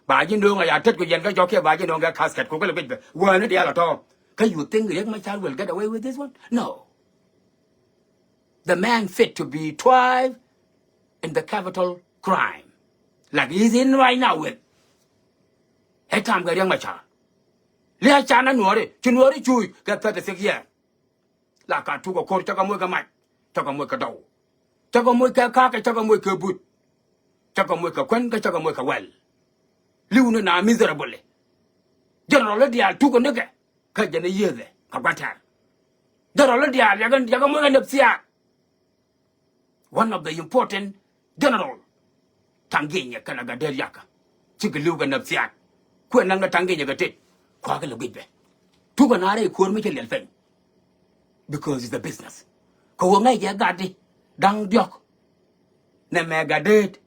Ba ji̱ nööŋ a ya tet ku yɛn kä jɔk kiɛ ba ji̱ nööŋ kɛ casket ku kɛ lɛ guic bɛ wäni diaal a tɔ̱. Kä you think Riek Machar will get away with this one? No. The man fit to be tried in the capital crime. Like he's in right now with. Ɛ tam kɛ Riek Machar. Lia̱a̱ canɛ Nuɔ̱ɔ̱ri, ci Nuɔ̱ɔ̱ri cuuc kɛ thirty-six year. La ka tukɛ ko̱r cä kɛ moc kɛ mac, cä kɛ moc kɛ dɔw. Cä kɛ moc kɛ ka̱a̱kɛ, cä kɛ moc kɛ but. Cä kɛ moc kɛ kuän, kä cä kɛ moc kɛ wɛl. Li̱w ni na miserable. General i̱ diaal tukɛ nikɛ. Kä jɛn i̱ yiëëthɛ kɛ gua̱n tɛ̈r. General i̱ diaal yakɛ, yakɛ moc kɛ nafsiyat. One of the important general. Taŋ gi̱nyɛ kɛnɛ Gatdet yakä. Cikɛ li̱w kɛ nafsiyat. Kuɛ naŋ kɛ taŋ gi̱nyɛ kɛ tet. Kua̱a̱ kɛ lɛ guic bɛ. Tukɛ na rɛy kuäär mi cɛ liɛl peny. Because it's a business. Kɛ ɣöö ŋäc jɛ gatdi da̱ŋ diɔ̱k. Nɛmɛ Gatdet.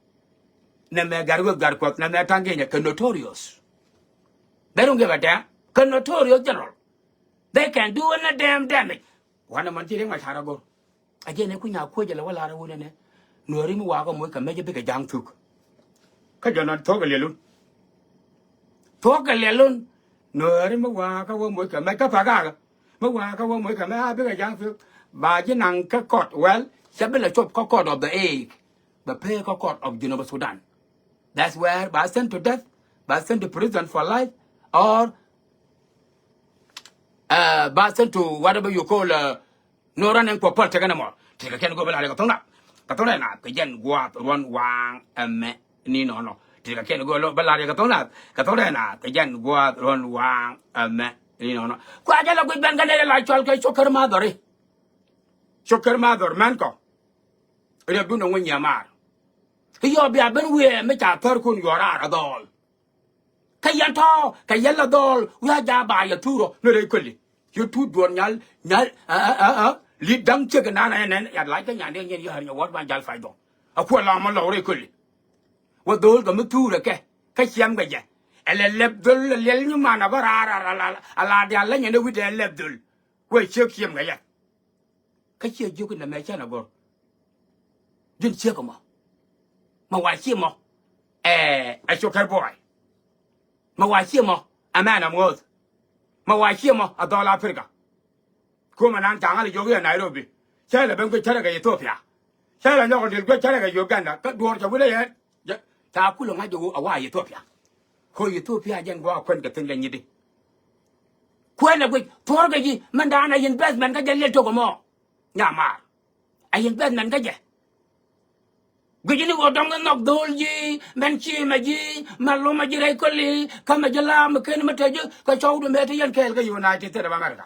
Nɛmɛ Gatwec Gatkuɔth. Nɛmɛ taŋ gi̱nyɛ kɛ notorious. They don't give a damn. Kɛ notorious general. They can do any damn damage. Wanɛ mɔn ci Riek Machar a go̱r. A jɛn ɛ kuny a kuec jɛ lɛ wä lar ɛ wun ɛnɛ. Nuɔ̱ɔ̱ri mi wakä moc kɛ mɛc ɛ bikɛ ja̱ŋ thuk. Kä jɔn ɔ thuɔ̱k ɛ liɛlun. Thuɔ̱k ɛ liɛlun. Nuɔ̱ɔ̱ri mi wakä wä moc kɛ mɛc kä pakakä. Mi wakä wä moc kɛ mɛc a bikɛ ja̱ŋ thuk. Ba ji̱ naŋ kä court, well, cɛ bi lɛ cop kä court of the Hague. Bɛ pee kä court of Junub Sudan. That's where ba sent to death, ba sent to prison for life, or uh, ba sent to whatever you call, uh, no running for politics anymore. Ti kɛ kɛn go̱o̱r bä la̱r kɛ tho̱ŋ nath, kɛ tho̱ŋ rɛy naath kɛ jɛn gua̱a̱th ruɔ̱n waaŋ ɛmɛ ni nɔnɔ. Ti kɛ kɛn go̱o̱r bä la̱r kɛ tho̱ŋ nath, kɛ tho̱ŋ rɛy naath kɛ jɛn gua̱a̱th ruɔ̱n waaŋ ɛmɛ ni nɔnɔ. Kua jɛ la guic ben kɛ nɛy la cɔl kɛ Cokɛr Madhɔri. Cokɛr Madhɔr mɛn kɔ. Riɛkdun ɛŋu nyiamaar. Kä yɔ bia ben wiee mi ca thärkun yuɔr raar a dhɔɔl. Kä yɛn tɔ̱ kɛ yɛn la dhɔɔl wiaa jaa ba yɛ thurɔ ni rɛy köli. Yɛ tuut duɔn nyal nyal. Lit da̱ŋ ciek inan ɛ nɛn yat lac kä nyan dee nyin yɛ ɣär nyɛ wuɔt ban jal pay dhɔk. A kuɔ lam ma lɔw rɛy köli. Wä dho̱o̱l kɛ mi thurɛ kɛ kä ciɛm kɛ jɛ. Ɛ lɛ lɛp dhöl lɛ liɛl nyiman a bä raar a la dial lä nyɛn ɛ wi̱cdɛ lɛp dhöl. Wee ciek ciɛm kɛ yɛ. Kä ciɛ jiök inɛ mɛ cɛn a gɔr. Ji̱n ciek ɛmɔ. Mɛ wa ciɛ mɔ. Ɛ, ɛ Cokɛr buɔy. Mɛ wa ciɛ mɔ. Ɛ mɛn ɛ muɔth. Mɛ wa ciɛ mɔ ɛ dhɔl Africa. Kumɛ nan ca̱ŋ a lɛ jiök i̱ ɛ Nairobi. Cä lɛ ben guic cärɛ kɛ Ethiopia. Cä lɛ nyɔk in dil guic cärɛ kɛ Uganda. Kä duɔ̱ɔ̱r cɛ wulɛ yɛn. Ca kulɛ ŋa̱c jɛ ɣöö a wa Ethiopia. Ko̱ Ethiopia jɛn gua̱a̱k kuɛn kɛ thi̱n kɛ nyi̱ti. Kuɛn ɛ guic thuɔ̱ɔ̱r kɛ ji̱ mɛn da̱a̱n a investment kä jɛ liɛl tok ɛmɔ. Nyamaar. A investment kä jɛ. Guic ni ɣöö dɔ̱ŋ in nhɔk dho̱o̱l ji̱ mɛn ci mɛ ji̱ mɛ lomɛ ji̱ rɛy köli kä mɛ ji̱ la̱a̱ mɛ ken mɛ te ji̱ kɛ cɔwdu mɛ te yɛn kɛɛl kä United States of America.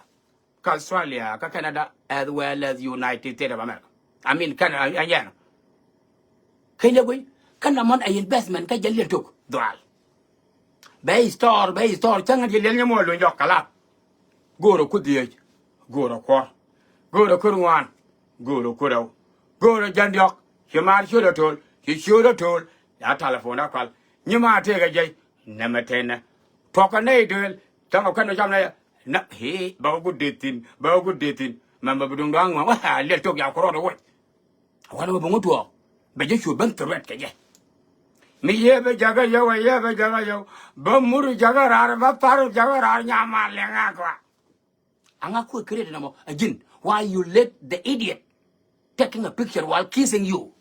Kä Australia, kä Canada, as well as United States of America. I mean, Canada, uh, yeah. Kenya gui, kä na mɔn a investment kä jɛ liɛl tok dhual. Bɛ store, bɛ store, cäŋ a di liɛl nyɛ mɔ luny jɔk kala. Go̱o̱rä ku dhieec, go̱o̱rä kuɔr, go̱o̱rä kur ŋuan, go̱o̱rä kur rɛw, go̱o̱rä jɛn diɔk, ci maar ciöt a to̱l, ci ciöt a to̱l, ya telephone a kual, nyi ma tëëk a jɛy, nɛmɛ tënɛ. Tuɔkä nɛy duëël, cäŋ a kuɛn mi cam nɛy, Na, hee, bä ku dee thi̱n, bä ku dee thi̱n. Mɛmɛ bi duŋdɔ aŋuan, wä, ha, liɛl tok ya ku rɔɔdɛ wec. Wanɛ bä bi ŋu tuɔɔk. Bɛ jɛ cu ben threat kɛ jɛ. Mi yee bɛ jakä yɛw, yee bɛ jakä yɛw. Bä mur jakä raar, bä par jakä raar, nyaman lɛ ŋa kɔa. Aŋa kuɛ create nɔmɔ, a ji̱n. Why you let the idiot taking a picture while kissing you?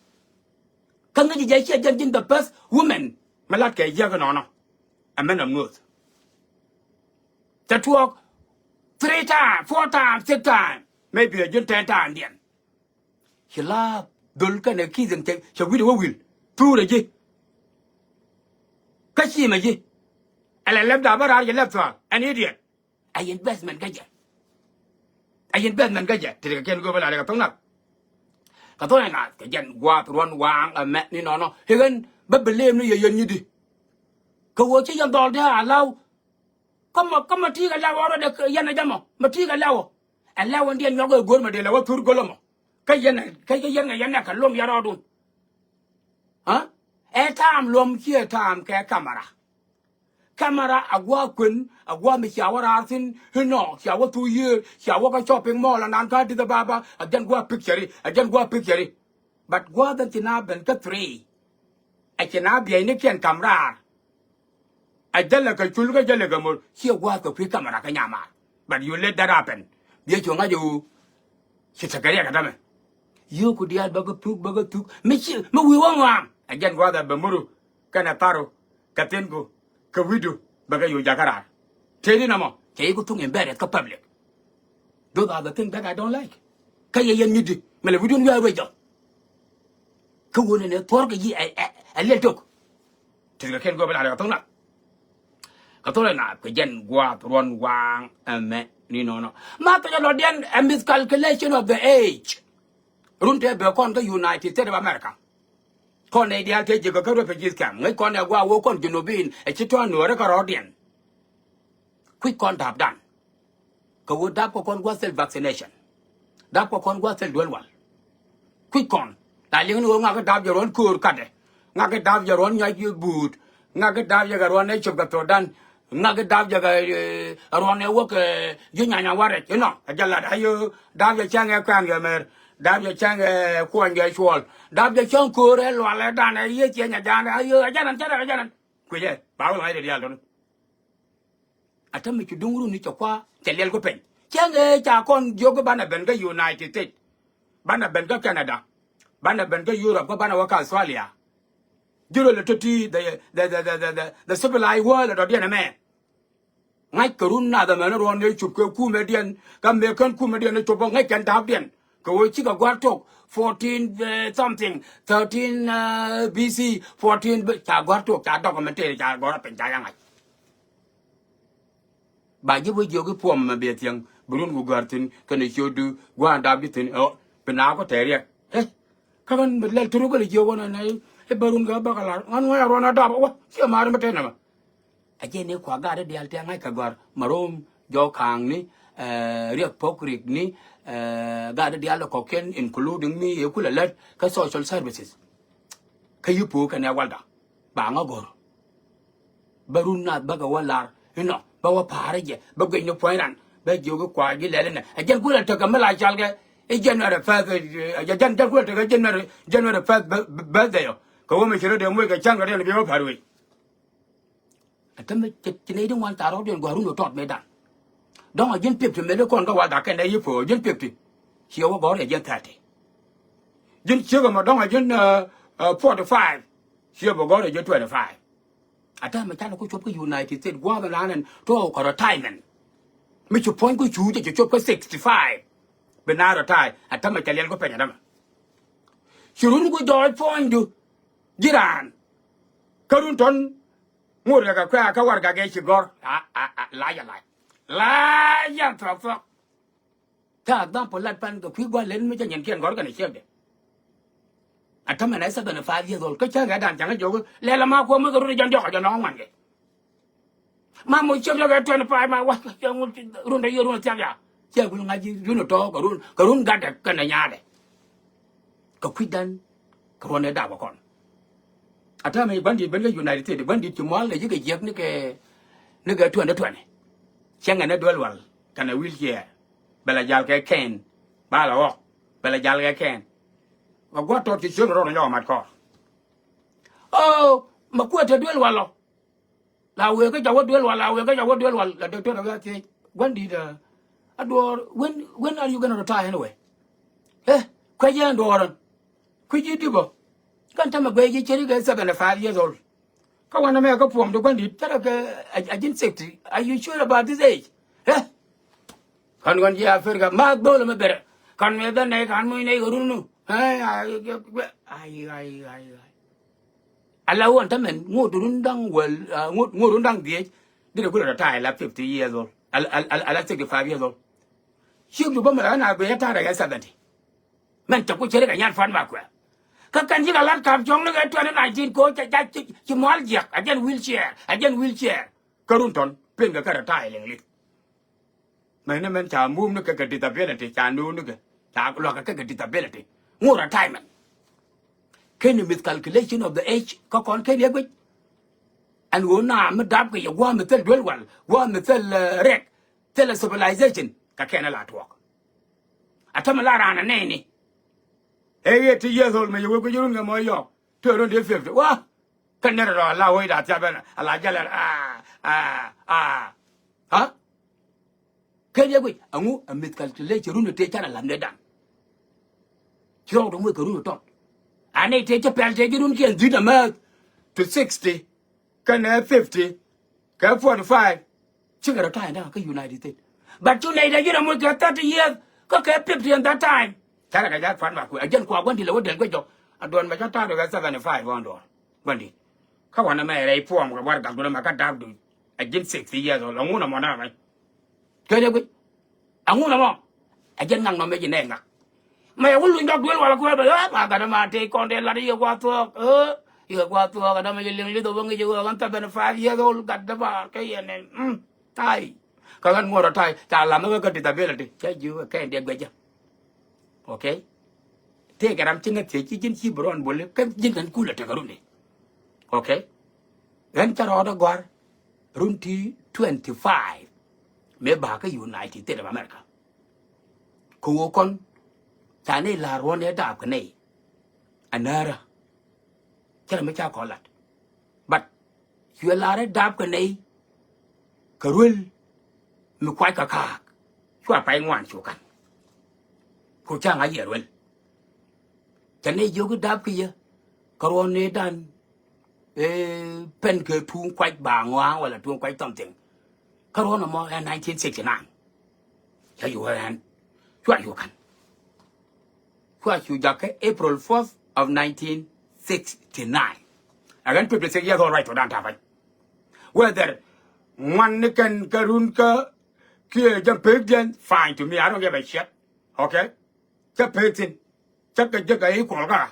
Kä ŋäci jɛ ciɛ jɛn ji̱n the first woman mi lat kɛ jiäk inɔnɔ. A man of North. Cɛ tuɔɔk three time, four time, six time, maybe a ji̱n ten time diɛn. Ci la dhol kɛnɛ kissing cɛ, cɛ wi̱dɛ wä wil. Thurɛ ji̱. Kä cimɛ ji̱. Ɛlɛ lɛp da̱a̱ bä raar jɛ lɛp thua̱a̱. An idiot. A investment kä jɛ. A investment kä jɛ. Ti ti kɛ kiɛn go̱o̱p ala rɛ kɛ thoŋ nak. Kɛ thoŋ nak kɛ jɛn gua̱a̱th ruɔ̱n waaŋ ɛmɛ ni nɔnɔ. I̱ ɣän bä bi lëëm ni yɛ yɛn nyi di. Kɛ ɣöö ci yɛn dhɔl dee a law. Kä mɔ, kä mɔ ti̱i̱ kɛ law ɣɔrɔ dee yɛn ɛ jɛ mɔ. Mɔ ti̱i̱ kɛ law ɔ. Ɛ law ɛn diɛn nyɔk ɛ go̱o̱r mɔ dee lɛ wä thur go̱l ɔ mɔ. Kä yɛn ɛ, kä yɛn ɛ yɛn ɛ kɛ lom yɛn rɔɔdun. Ɛ ta̱a̱m luɔ̱m ciɛ ta̱a̱m kɛ kamera. Kamera a gua̱a̱ kuën, a gua̱a̱ mi cia wä raar thi̱n inɔ, cia wä thuk yiëër, cia wä kä shopping mall anan kä Addis Ababa, a jɛn gua̱a̱ picture, a jɛn gua̱a̱ picture. But gua̱a̱th ɛn ci na ben kä three. A ci na biɛynikiɛn kam raar. A jälɛ kɛ cul kä jälɛ kɛ mor, ciɛ gua̱a̱th kɛ kui̱ kamera kä nyamaar. But you let that happen. Biɛ cu ŋa̱c ɛ ɣöö ci tekɛ riɛk ɛ tämɛ. Yio̱o̱ku diaal bä kä puk, bä kä thuk. Mi ci, mi wi̱i̱ wä ŋɔaam. Ɛ jɛn gua̱a̱th ɛ bɛ mo̱ru kɛnɛ tharu kɛ thi̱nku kɛ wi̱cdu bɛ kɛ yo̱o̱ jakä raar. Tëëdi nɔmɔ cɛ yi ku thuŋ in bɛɛrɛth kä public. Those are the things that I don't like. Kä yɛ yɛn nyitdi mɛ lɛ wi̱cdun wi̱i̱ a ruec jɔth. Kä wun ɛn ɛ thuɔ̱r kɛ yi ɛ, ɛ, ɛ liɛl tok. Ti kɛ kɛn go̱o̱p ɛ la rɛ kɛ tho̱k na. Kɛ tho̱k na kɛ jɛn gua̱a̱th ruɔ̱n waaŋ ɛmɛ ni nɔnɔ. Ma thɔc ɛ lɔtdiɛn ɛ miscalculation of the age. Run tëë bɛ kɔn kä United States of America. Kɔn nɛy diaal tëë ji̱ kɛ kä refugees camp. Ŋäc kɔn ɛ gua̱a̱ wee kɔn Junubin ɛ ci tɔ̱ nuɔ̱ɔ̱rä kä rɔ̱ɔ̱diɛn. Kui̱c kɔn da̱a̱pdan. Kɛ ɣöö da̱a̱p kɛ kɔn gua̱a̱th thil vaccination. Da̱a̱p kɛ kɔn gua̱a̱th thil duel wal. Kui̱c kɔn la liŋ ni ɣöö ŋa̱k i̱ da̱a̱p jɛ ruɔ̱n köör katdɛ. Ŋa̱k i̱ da̱a̱p jɛ ruɔ̱n nyɔc buut. Ŋa̱k i̱ da̱a̱p jɛ kɛ ruɔ̱n ɛ cop kɛ thokdan. Ŋa̱k i̱ da̱a̱p jɛ kɛ, eh, ruɔ̱n ɛ wäk, eh, ji̱ nyanya warɛc inɔ ɛ jɛ lat ayö. Da̱a̱p jɛ cäŋ ɛ kuɛ̈n kɛ mɛr. Da̱a̱p jɛ cäŋ ɛ kuɔny kɛ cuɔl. Da̱a̱p jɛ cäŋ köör ɛ lual ɛ dan ɛ yiëë ciɛ nya jaan ɛ ayö ɛ jɛn ɛn cä rɛk ɛ jɛn ɛn. Kui̱cɛ ba wä ŋa̱c rɛ diaal tɔni. A tämɛ ci duŋ run ni cɛ kua cɛ liɛl ku peny. Cäŋ ëë ca kɔn jiök banɛ ben kä United States. Banɛ ben kä Canada. Banɛ ben kä Europe kä banɛ wä kä Australia. Ji̱ rɔ lɛ tɔ̱ ti the, the, the civilized world ɛ dɔ̱diɛn ɛmɛ. Ŋa̱c kɛ run nath ɛmɛn ruɔ̱n ni cop kɛ kumɛdiɛn kä mëë kän kumɛdiɛn ni cop ɔ ŋäc kɛn da̱a̱pdiɛn. Kɛ ɣöö cikɛ gua̱r tok fourteen, eh, something, thirteen, eh, B C, fourteen, ca gua̱r tok, ca documentary, ca gɔ̱r a piny, ca yaŋac. Ba ji̱ wä jiök i̱ puɔm mɛ biɛ thiäŋ bi run ku gɔ̱r thi̱n kɛnɛ ciötdu gua̱a̱n da̱a̱p ji̱ thi̱n ɛ ɣöö bi naath kɔ tɛɛr riɛk. Ɛ kä ɣän bi lɛl thuruk kɛnɛ jiök ɣän ɛn ɛ i̱ bɛ run kɛ bäkɛ la̱r ɣän ŋuäc a ruɔn a da̱a̱p ɛ wä ciɛ ma̱a̱r in bä tɛn ɛmɛ. A jɛn i̱ kua gatdä diaal tɛ̈ ŋa̱c kɛ gɔ̱a̱r marom jɔk ka̱a̱ŋni, eh, riɛk pɔk rikni, eh, gatdä diaal kɔ̱kiɛn including mi ëë kulɛ lät kä social services. Kä yi po̱o̱ kɛnɛ walda ba ŋä gɔ̱r. Bä run nath bäkɛ wä lar inɔ bä wä pa̱a̱rä jɛ bä guic ni puɔ̱ny ran bä jiök i̱ kua ji̱ lɛl inɛ. A jɛn kulɛ tekɛ mi la calkɛ i̱ January first, eh, a jɛn jɛn kulɛ tekɛ January, January first birthday ɔ. Kɛ wä mi ci rɔ dee moc kɛ cäŋ kɛ riɛn bi wä pa̱a̱r wec. Ɛ tämɛ ci nɛy ti ŋuan thaar rɔ̱diɛn gua̱a̱r run ɛ tɔt mëëdan. Dɔ̱ŋ ɛ ji̱n fifty mëë ti kɔn kä walda kɛn ɛ yi puɔ̱ɔ̱ ji̱n fifty. Ciɛ wä gɔ̱r ɛ ji̱n thirty. Ji̱n ciek ɛmɔ dɔ̱ŋ ɛ ji̱n, eh, eh, forty five. Ciɛ bä gɔ̱r ɛ ji̱n twenty five. Ɛ tämɛ canɛ ku cop kä United States gua̱a̱th ɛn lan ɛn tɔ̱ kɛ retirement. Mi ci puɔ̱ny ku cuuc ɛ ci cop kä sixty five. Bi na retire ɛ tämɛ cɛ liɛl ku peny ɛ tämɛ. Ci run ku jɔɔc puɔ̱nydu ji̱ raan. Kä run tɔ̱n ŋot kɛ kɛ kuɛ a kä warɛgak ɛ ci gɔ̱r a, a, a, lac a lac. Lac yɛn thuɔ̱k thuɔ̱k. Kä example lat pan kɛ kui̱ gua̱l lɛl mi cä nyɛn kiɛn gɔ̱r kɛn ɛ ciekdɛ. A tämɛ nɛ seventy five years old kä cäŋ kɛ dan cäŋ ɛ jiök lɛl ama kuɔm mi kɛ run ɛ jɛn diɔk ɛ jɛ nɔŋ ŋuan kɛ. Ma moc ciek diɔk ɛ twenty five ma wa cɛ ŋut run dɛ yiëë run ɛ thiak ya. Ciɛ gul ŋa̱c ji̱ run ɛ tɔ̱ kɛ run kɛ run gatdɛ kɛn ɛ nyaadɛ. Kɛ kui̱dan kɛ ruɔ̱n ëë dap kɛ kɔn. A tämɛ gua̱ndi̱t ben kä United States gua̱ndi̱t ci mua̱l kɛ ji̱ kɛ jiäk ni kɛ, ni kɛ twenty twenty. Cäŋɛ ni duel wal kɛnɛ wheelchair. Bɛ la jal kɛ kɛn. Ba la ɣɔk. Bɛ la jal kɛ kɛn. Kɛ gua̱t tɔt ci ciöt rɔɔd nyɔk mat kɔr. Oh, ma kuɛ te duel walɔ. La wëë kä jɔwä duel wal, la wëë kä jɔwä duel wal, la doctor ɛ thiec. Gua̱n di̱t, a duɔɔr, when, when are you gonna retire anyway? Eh, kuɛ jɛ duɔɔrän. Kui̱ ji̱ di̱pä. Kɛn tämɛ guɛy ji̱ ceri kɛ seventy five years old. Kä wanɛ mɛ kä puɔm ti gua̱n di̱t, cärɛ kɛ a, a ji̱n sixty. Are you sure about this age? Eh? Kɔn kɔn ji̱ Africa ma dhol mɛ berɛ. Kɔn mɛ dhɛ nɛy kan muc nɛy kɛ run nu. Ai, ai, ai, ai, ai. Ala ɣöö ɛn tämɛn ŋot run da̱ŋ wäl, ah, ŋot, ŋot run da̱ŋ dhiec. Dee kulɛ retire la fifty years old. Ala, ala, ala, ala sixty five years old. Ciek du bä mɛ la na bɛ retire kɛ seventy. Mɛn cɛ ku ceri kɛ nyat fan ma kuɛ. Kä kɛn cikɛ lat kap cɔŋ ni kɛ twenty nineteen ko ca, ca, ci, ci mual jiɛk a jɛn wheelchair, a jɛn wheelchair. Kä run tɔn pen kɛ kɛ retire liŋ lit. Mɛn ni mɛn ca move ni kɛ kɛ disability, ca nööŋ ni kɛ, ca luakä kɛ kɛ disability. Ŋot retirement. Keni miscalculation of the age kä kɔn keni ɛ guic. Ɛn ɣöö na mi dap kɛ yɛ gua̱a̱ mi thil duel wal, gua̱a̱ mi thil, eh, rɛk, thil civilization, kɛ kɛn ɛ la tuɔɔk. A tämɛ la raan ɛ nɛɛni. Ɛ ɣet ti years old mɛ yɛ wek guic run kɛ mɔ yɔɔk. Ti run ti fifty. Wa! Kä nɛr rɔ a la wec da thiap ɛn a la jal ɛn a, a, a. Ha? Ken yɛ guic aŋu a miscalculation run tëë canɛ lam nɛ dan. Ci rɔɔk dɔ̱ŋ wek kɛ run tɔt. Anɛ tëë ci pɛl tëë ji̱ run kiɛn dhi̱t amääth to sixty. Kɛnɛ fifty. Kɛ forty five. Cikɛ retire da̱ŋ kä United States. But cu nɛy dee ji̱n amuc kɛ thirty years. Kä kɛ fifty in that time. Canɛ kɛ ja̱ fan ma kuɛ a jɛn kua gua̱n di̱t lɛ wä dɛl guic jɔk. A duɔn mɛ ca ta̱a̱ dɔ̱ kɛ seventy five ɣɔn duɔn. Gua̱n di̱t. Kä wanɛ mɛ rɛy puɔm kɛ warɛgak duɔn mɛ kä da̱k duc. A ji̱n sixty years old. Aŋu nɔmɔ na mɛ. Kɛn yɛ guic. Aŋu nɔmɔ. Ɛ jɛn ŋak nɔmɔ ji̱ nɛ ŋak. Mɛ yɛ wä luny dɔk duel wal kuɛ bɛ, eh, ma gat ma tëë kɔn dee lat yɛ gua thuɔɔk. Eh, yɛ gua thuɔɔk ɛ dɔmɔ yɛ liŋ lith ɔ bä ŋi̱c yɛ ɣöö ɣän seventy five years old gat däbaar kɛ yɛ nɛn. Mm, tai. Kä ɣän ŋuɔ̱t ɔ tai ca lam ɛ ɣä kä disability. Cä ji̱ ɣä kɛn dee guɛcä. Okay. Tëëkɛ ram ci ŋäth thiec ci ji̱n ci bi rɔɔn boli kä ji̱n kɛn kulɛ tekɛ runi. Okay. Ɣän cä rɔɔdä gɔ̱a̱r run ti twenty five mëë ba kä United States of America. Kɛ ɣöö kɔn ca nɛy la̱r ruɔ̱n ëë daap kɛ nɛy. Anäärä. Cä rɛ mi ca kɔn lat. But cuɛ la̱r ëë daap kɛ nɛy. Kɛ ruel mi kuac kɛ ka̱a̱k. Cua pay ŋuan cu ka̱n. Ku ca ŋa̱c yɛ ruel. Cɛ nɛy jiök i̱ dap ki yɛ kä ruɔ̱n ni dan. Ee, pɛn kɛ tuŋ kuac ba ŋɔa̱a̱ŋ wala tuŋ kuac something. Kä ruɔ̱n ɛmɔ ɛ nineteen sixty nine. Cä yuk ɛ ɣän cua yuk ka̱n. Cua cu jakä April fourth of nineteen sixty nine. Ɛ ɣän fifty six years old right to dan ta̱pa̱ny. Whether ŋuan ni kɛn kä run kä kiɛ jɛ pek diɛn, fine to me, I don't give a shit. Okay. Cä pek thin. Cä kɛ jek a equal kä.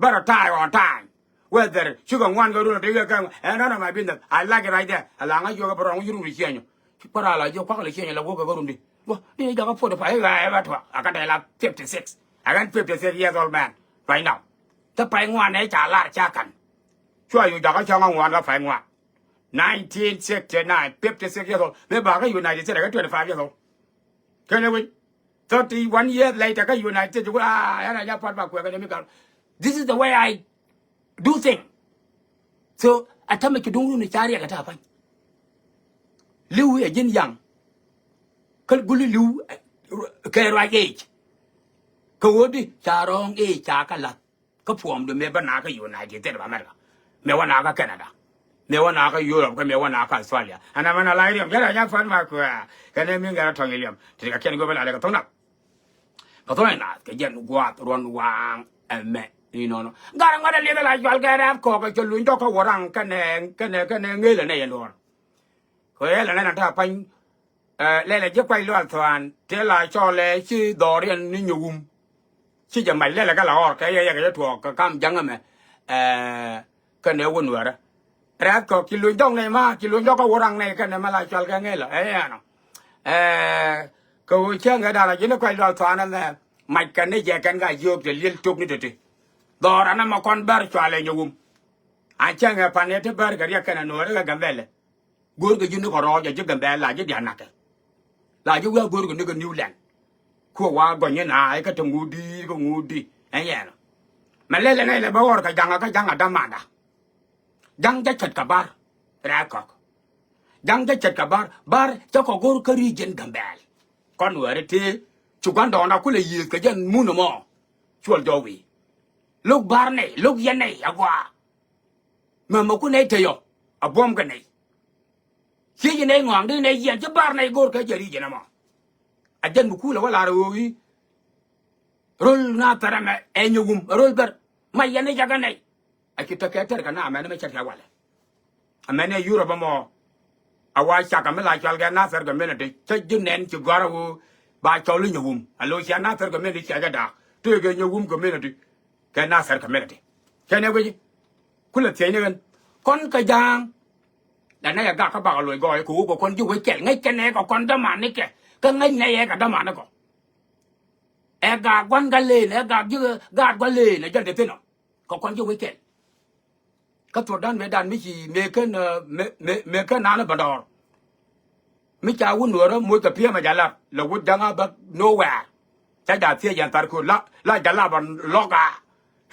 Bä retire on time. Whether cikɛ ŋuan kɛ run a tekɛ kɛ ɛn none of my business. I like it right there. A la ŋa jiɔk kɛ bä rɔŋ ci run ri ciɛnyɔ. Ci kua̱r a la jiɔk kuak la ciɛnyɔ la wok kɛ kɛ run di. Wä ni jakä forty five ɛ bä tuak a kä dee la fifty six. A ɣän fifty six years old man right now. Cä pay ŋuan ɛ ca lar ca ka̱n. Cua yu jakä cäŋ a ŋuan kä pay ŋuan. Nineteen sixty nine, fifty six years old. Mëë ba kä United States kä twenty five years old. Kɛn ɛ wec. Thirty one years later kä United States, ah, ɛn a ja pua̱t ba kuɛ kɛ ni mi gal. This is the way I do thing. So a tämɛ ci duŋ run ca riɛk a ta̱pa̱ny. Li̱w ɛ ji̱n yaŋ. Kä guli li̱w, eh, kɛ ruac age. Kɛ ɣöö di ca wrong age ca kä la̱th. Kä puɔmdu mëë bä nakä United States of America. Mëë wä nakä Canada. Mëë wä nakä Europe kä mëë wä nakä Australia. Ɛn ɛmɛ na la iriɛm jɛn a nyɛ fan ma kuɛ. Kɛn ɛ mi ŋɛr a tɔ̱ŋ iliɛm ti kɛ kiɛn guɛ bä la lɛ kɛ tho̱ŋ nak. Kɛ tho̱ŋ inath kɛ jɛn guath ruɔn waaŋ ɛmɛ. Inɔnɔ gat ŋuat a lieth la cual kɛ rɛp kɔk kɛ cɛ luny dɔk kä wä raŋ kɛnɛ kɛnɛ kɛnɛ ŋël ɛnɛ yɛn duɔ̱ɔ̱r. Kɛ ɣɛl ɛnɛ na ta̱pa̱ny. Ɛ, lɛlɛ ji̱ kuac lual thuan tëë la cɔl ɛ ci dhɔriɛn ni nyuwum. Ci jɛ mac lɛlɛ kɛ la ɣɔr kɛ yɛ yɛ kɛ jɛ tuɔɔk kɛ kam ja̱ŋ ɛmɛ. Ɛ, kɛnɛ wä nuäärä. Rɛ̈th kɔk ci luny dɔ̱ŋ nɛy ma ci luny dɔ̱ŋ kä wä raŋ nɛy kɛnɛ mɛ la cɔal kɛ ŋëlä ɛ yɛnɔ. Ɛ, kɛ ɣöö cäŋ kɛ da̱ŋ la ji̱n kuac lual thuan ɛmɛ. Mac kɛn ni jɛ kɛn ka jiök tɛ liel tok ni teti. Dhɔr ɛn ɛmɛ kɔn bär cɔal ɛ nyuwum. A cäŋ ɛ pan ɛ ti bär kɛ riɛk kɛnɛ nuäärä kɛ Gambɛlɛ. Go̱o̱rkɛ ji̱ ni kɔ rɔɔc a ji̱ Gambɛla ji̱ diaal nakɛ. La ji̱ wi̱i̱ a go̱o̱r kɛ ni kɛ New Land. Kuɛ wa gɔny in a ikä te ŋut di kɛ ŋut di. Ɛn yɛn ɔ. Mɛ lɛl ɛn ɛ lɛ bä ɣɔr kɛ ja̱ŋ kä ja̱ŋ a dämanda. Ja̱ŋ jɛ cɛt kɛ bar rɛɛ kɔk. Ja̱ŋ jɛ cɛt kɛ bar, bar cɛ kɔ go̱r kä region Gambɛl. Kɔn wɛɛri tëë ci gua̱ndɔɔŋna kulɛ yiëëth kɛ jɛn mun ɛmɔ. Cuɔl jɔw wi̱i̱. Lo̱k bar nɛy, lo̱k yɛn nɛy agɔaa. Mɛmɛ ku nɛy te yɔ a buɔ̱m kɛ nɛy. Ciec nɛy ŋɔaŋ di nɛy yiɛn ci bar nɛy go̱r kɛ jɛ region ɛmɔ. A jɛn mi kulɛ wä lar ɣöö i̱ ro̱l na thɛr ɛmɛ ɛ nyɛ wum ɛ ro̱l bär. Ma yɛn i̱ jakä nɛy. A ci tekɛ tɛr kɛ na mɛn mɛ cɛt kɛ walɛ. Amɛn ɛ Europe ɛmɔ. A wa cak kɛ mi la cual kɛ Nasser community cä ji̱ nɛn ci gɔ̱a̱r a ɣöö ba cɔl i̱ nyɛ wum a lo̱c cia Nasser community cia jɛ da̱a̱k tëëkɛ nyɛ wum community. Kɛ Nasser community cɛ nɛ wec kulɛ thiecni ɣän kɔn kɛ ja̱a̱ŋ. La nɛ yɛ gak kä bakɛ loc gɔɔy kɛ wuk kɛ kɔn ji̱ wec kɛl ŋäc kɛ nɛ kɛ kɔn dämanikɛ kä ŋäc nɛ yɛ kɛ dämanikɔ. Ɛ gak gua̱n kä leen ɛ gak ji̱ gaat gua̱n leen ɛ jäl te thi̱n ɔ. Kɛ kɔn ji̱ wec kɛl. Kä thuɔ̱kdan mëëdan mi ci mëë kän mëë kän naan bä dɔɔr. Mi ca wut nuɔ̱ɔ̱rä moc kɛ piɛmɛ ja̱ lat lɛ wut ja̱ŋa bä nowhere. Ca ja̱ thiec yɛn thar köör la la ja̱ lat bä lɔk a.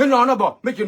Inɔnɔ bä mi ci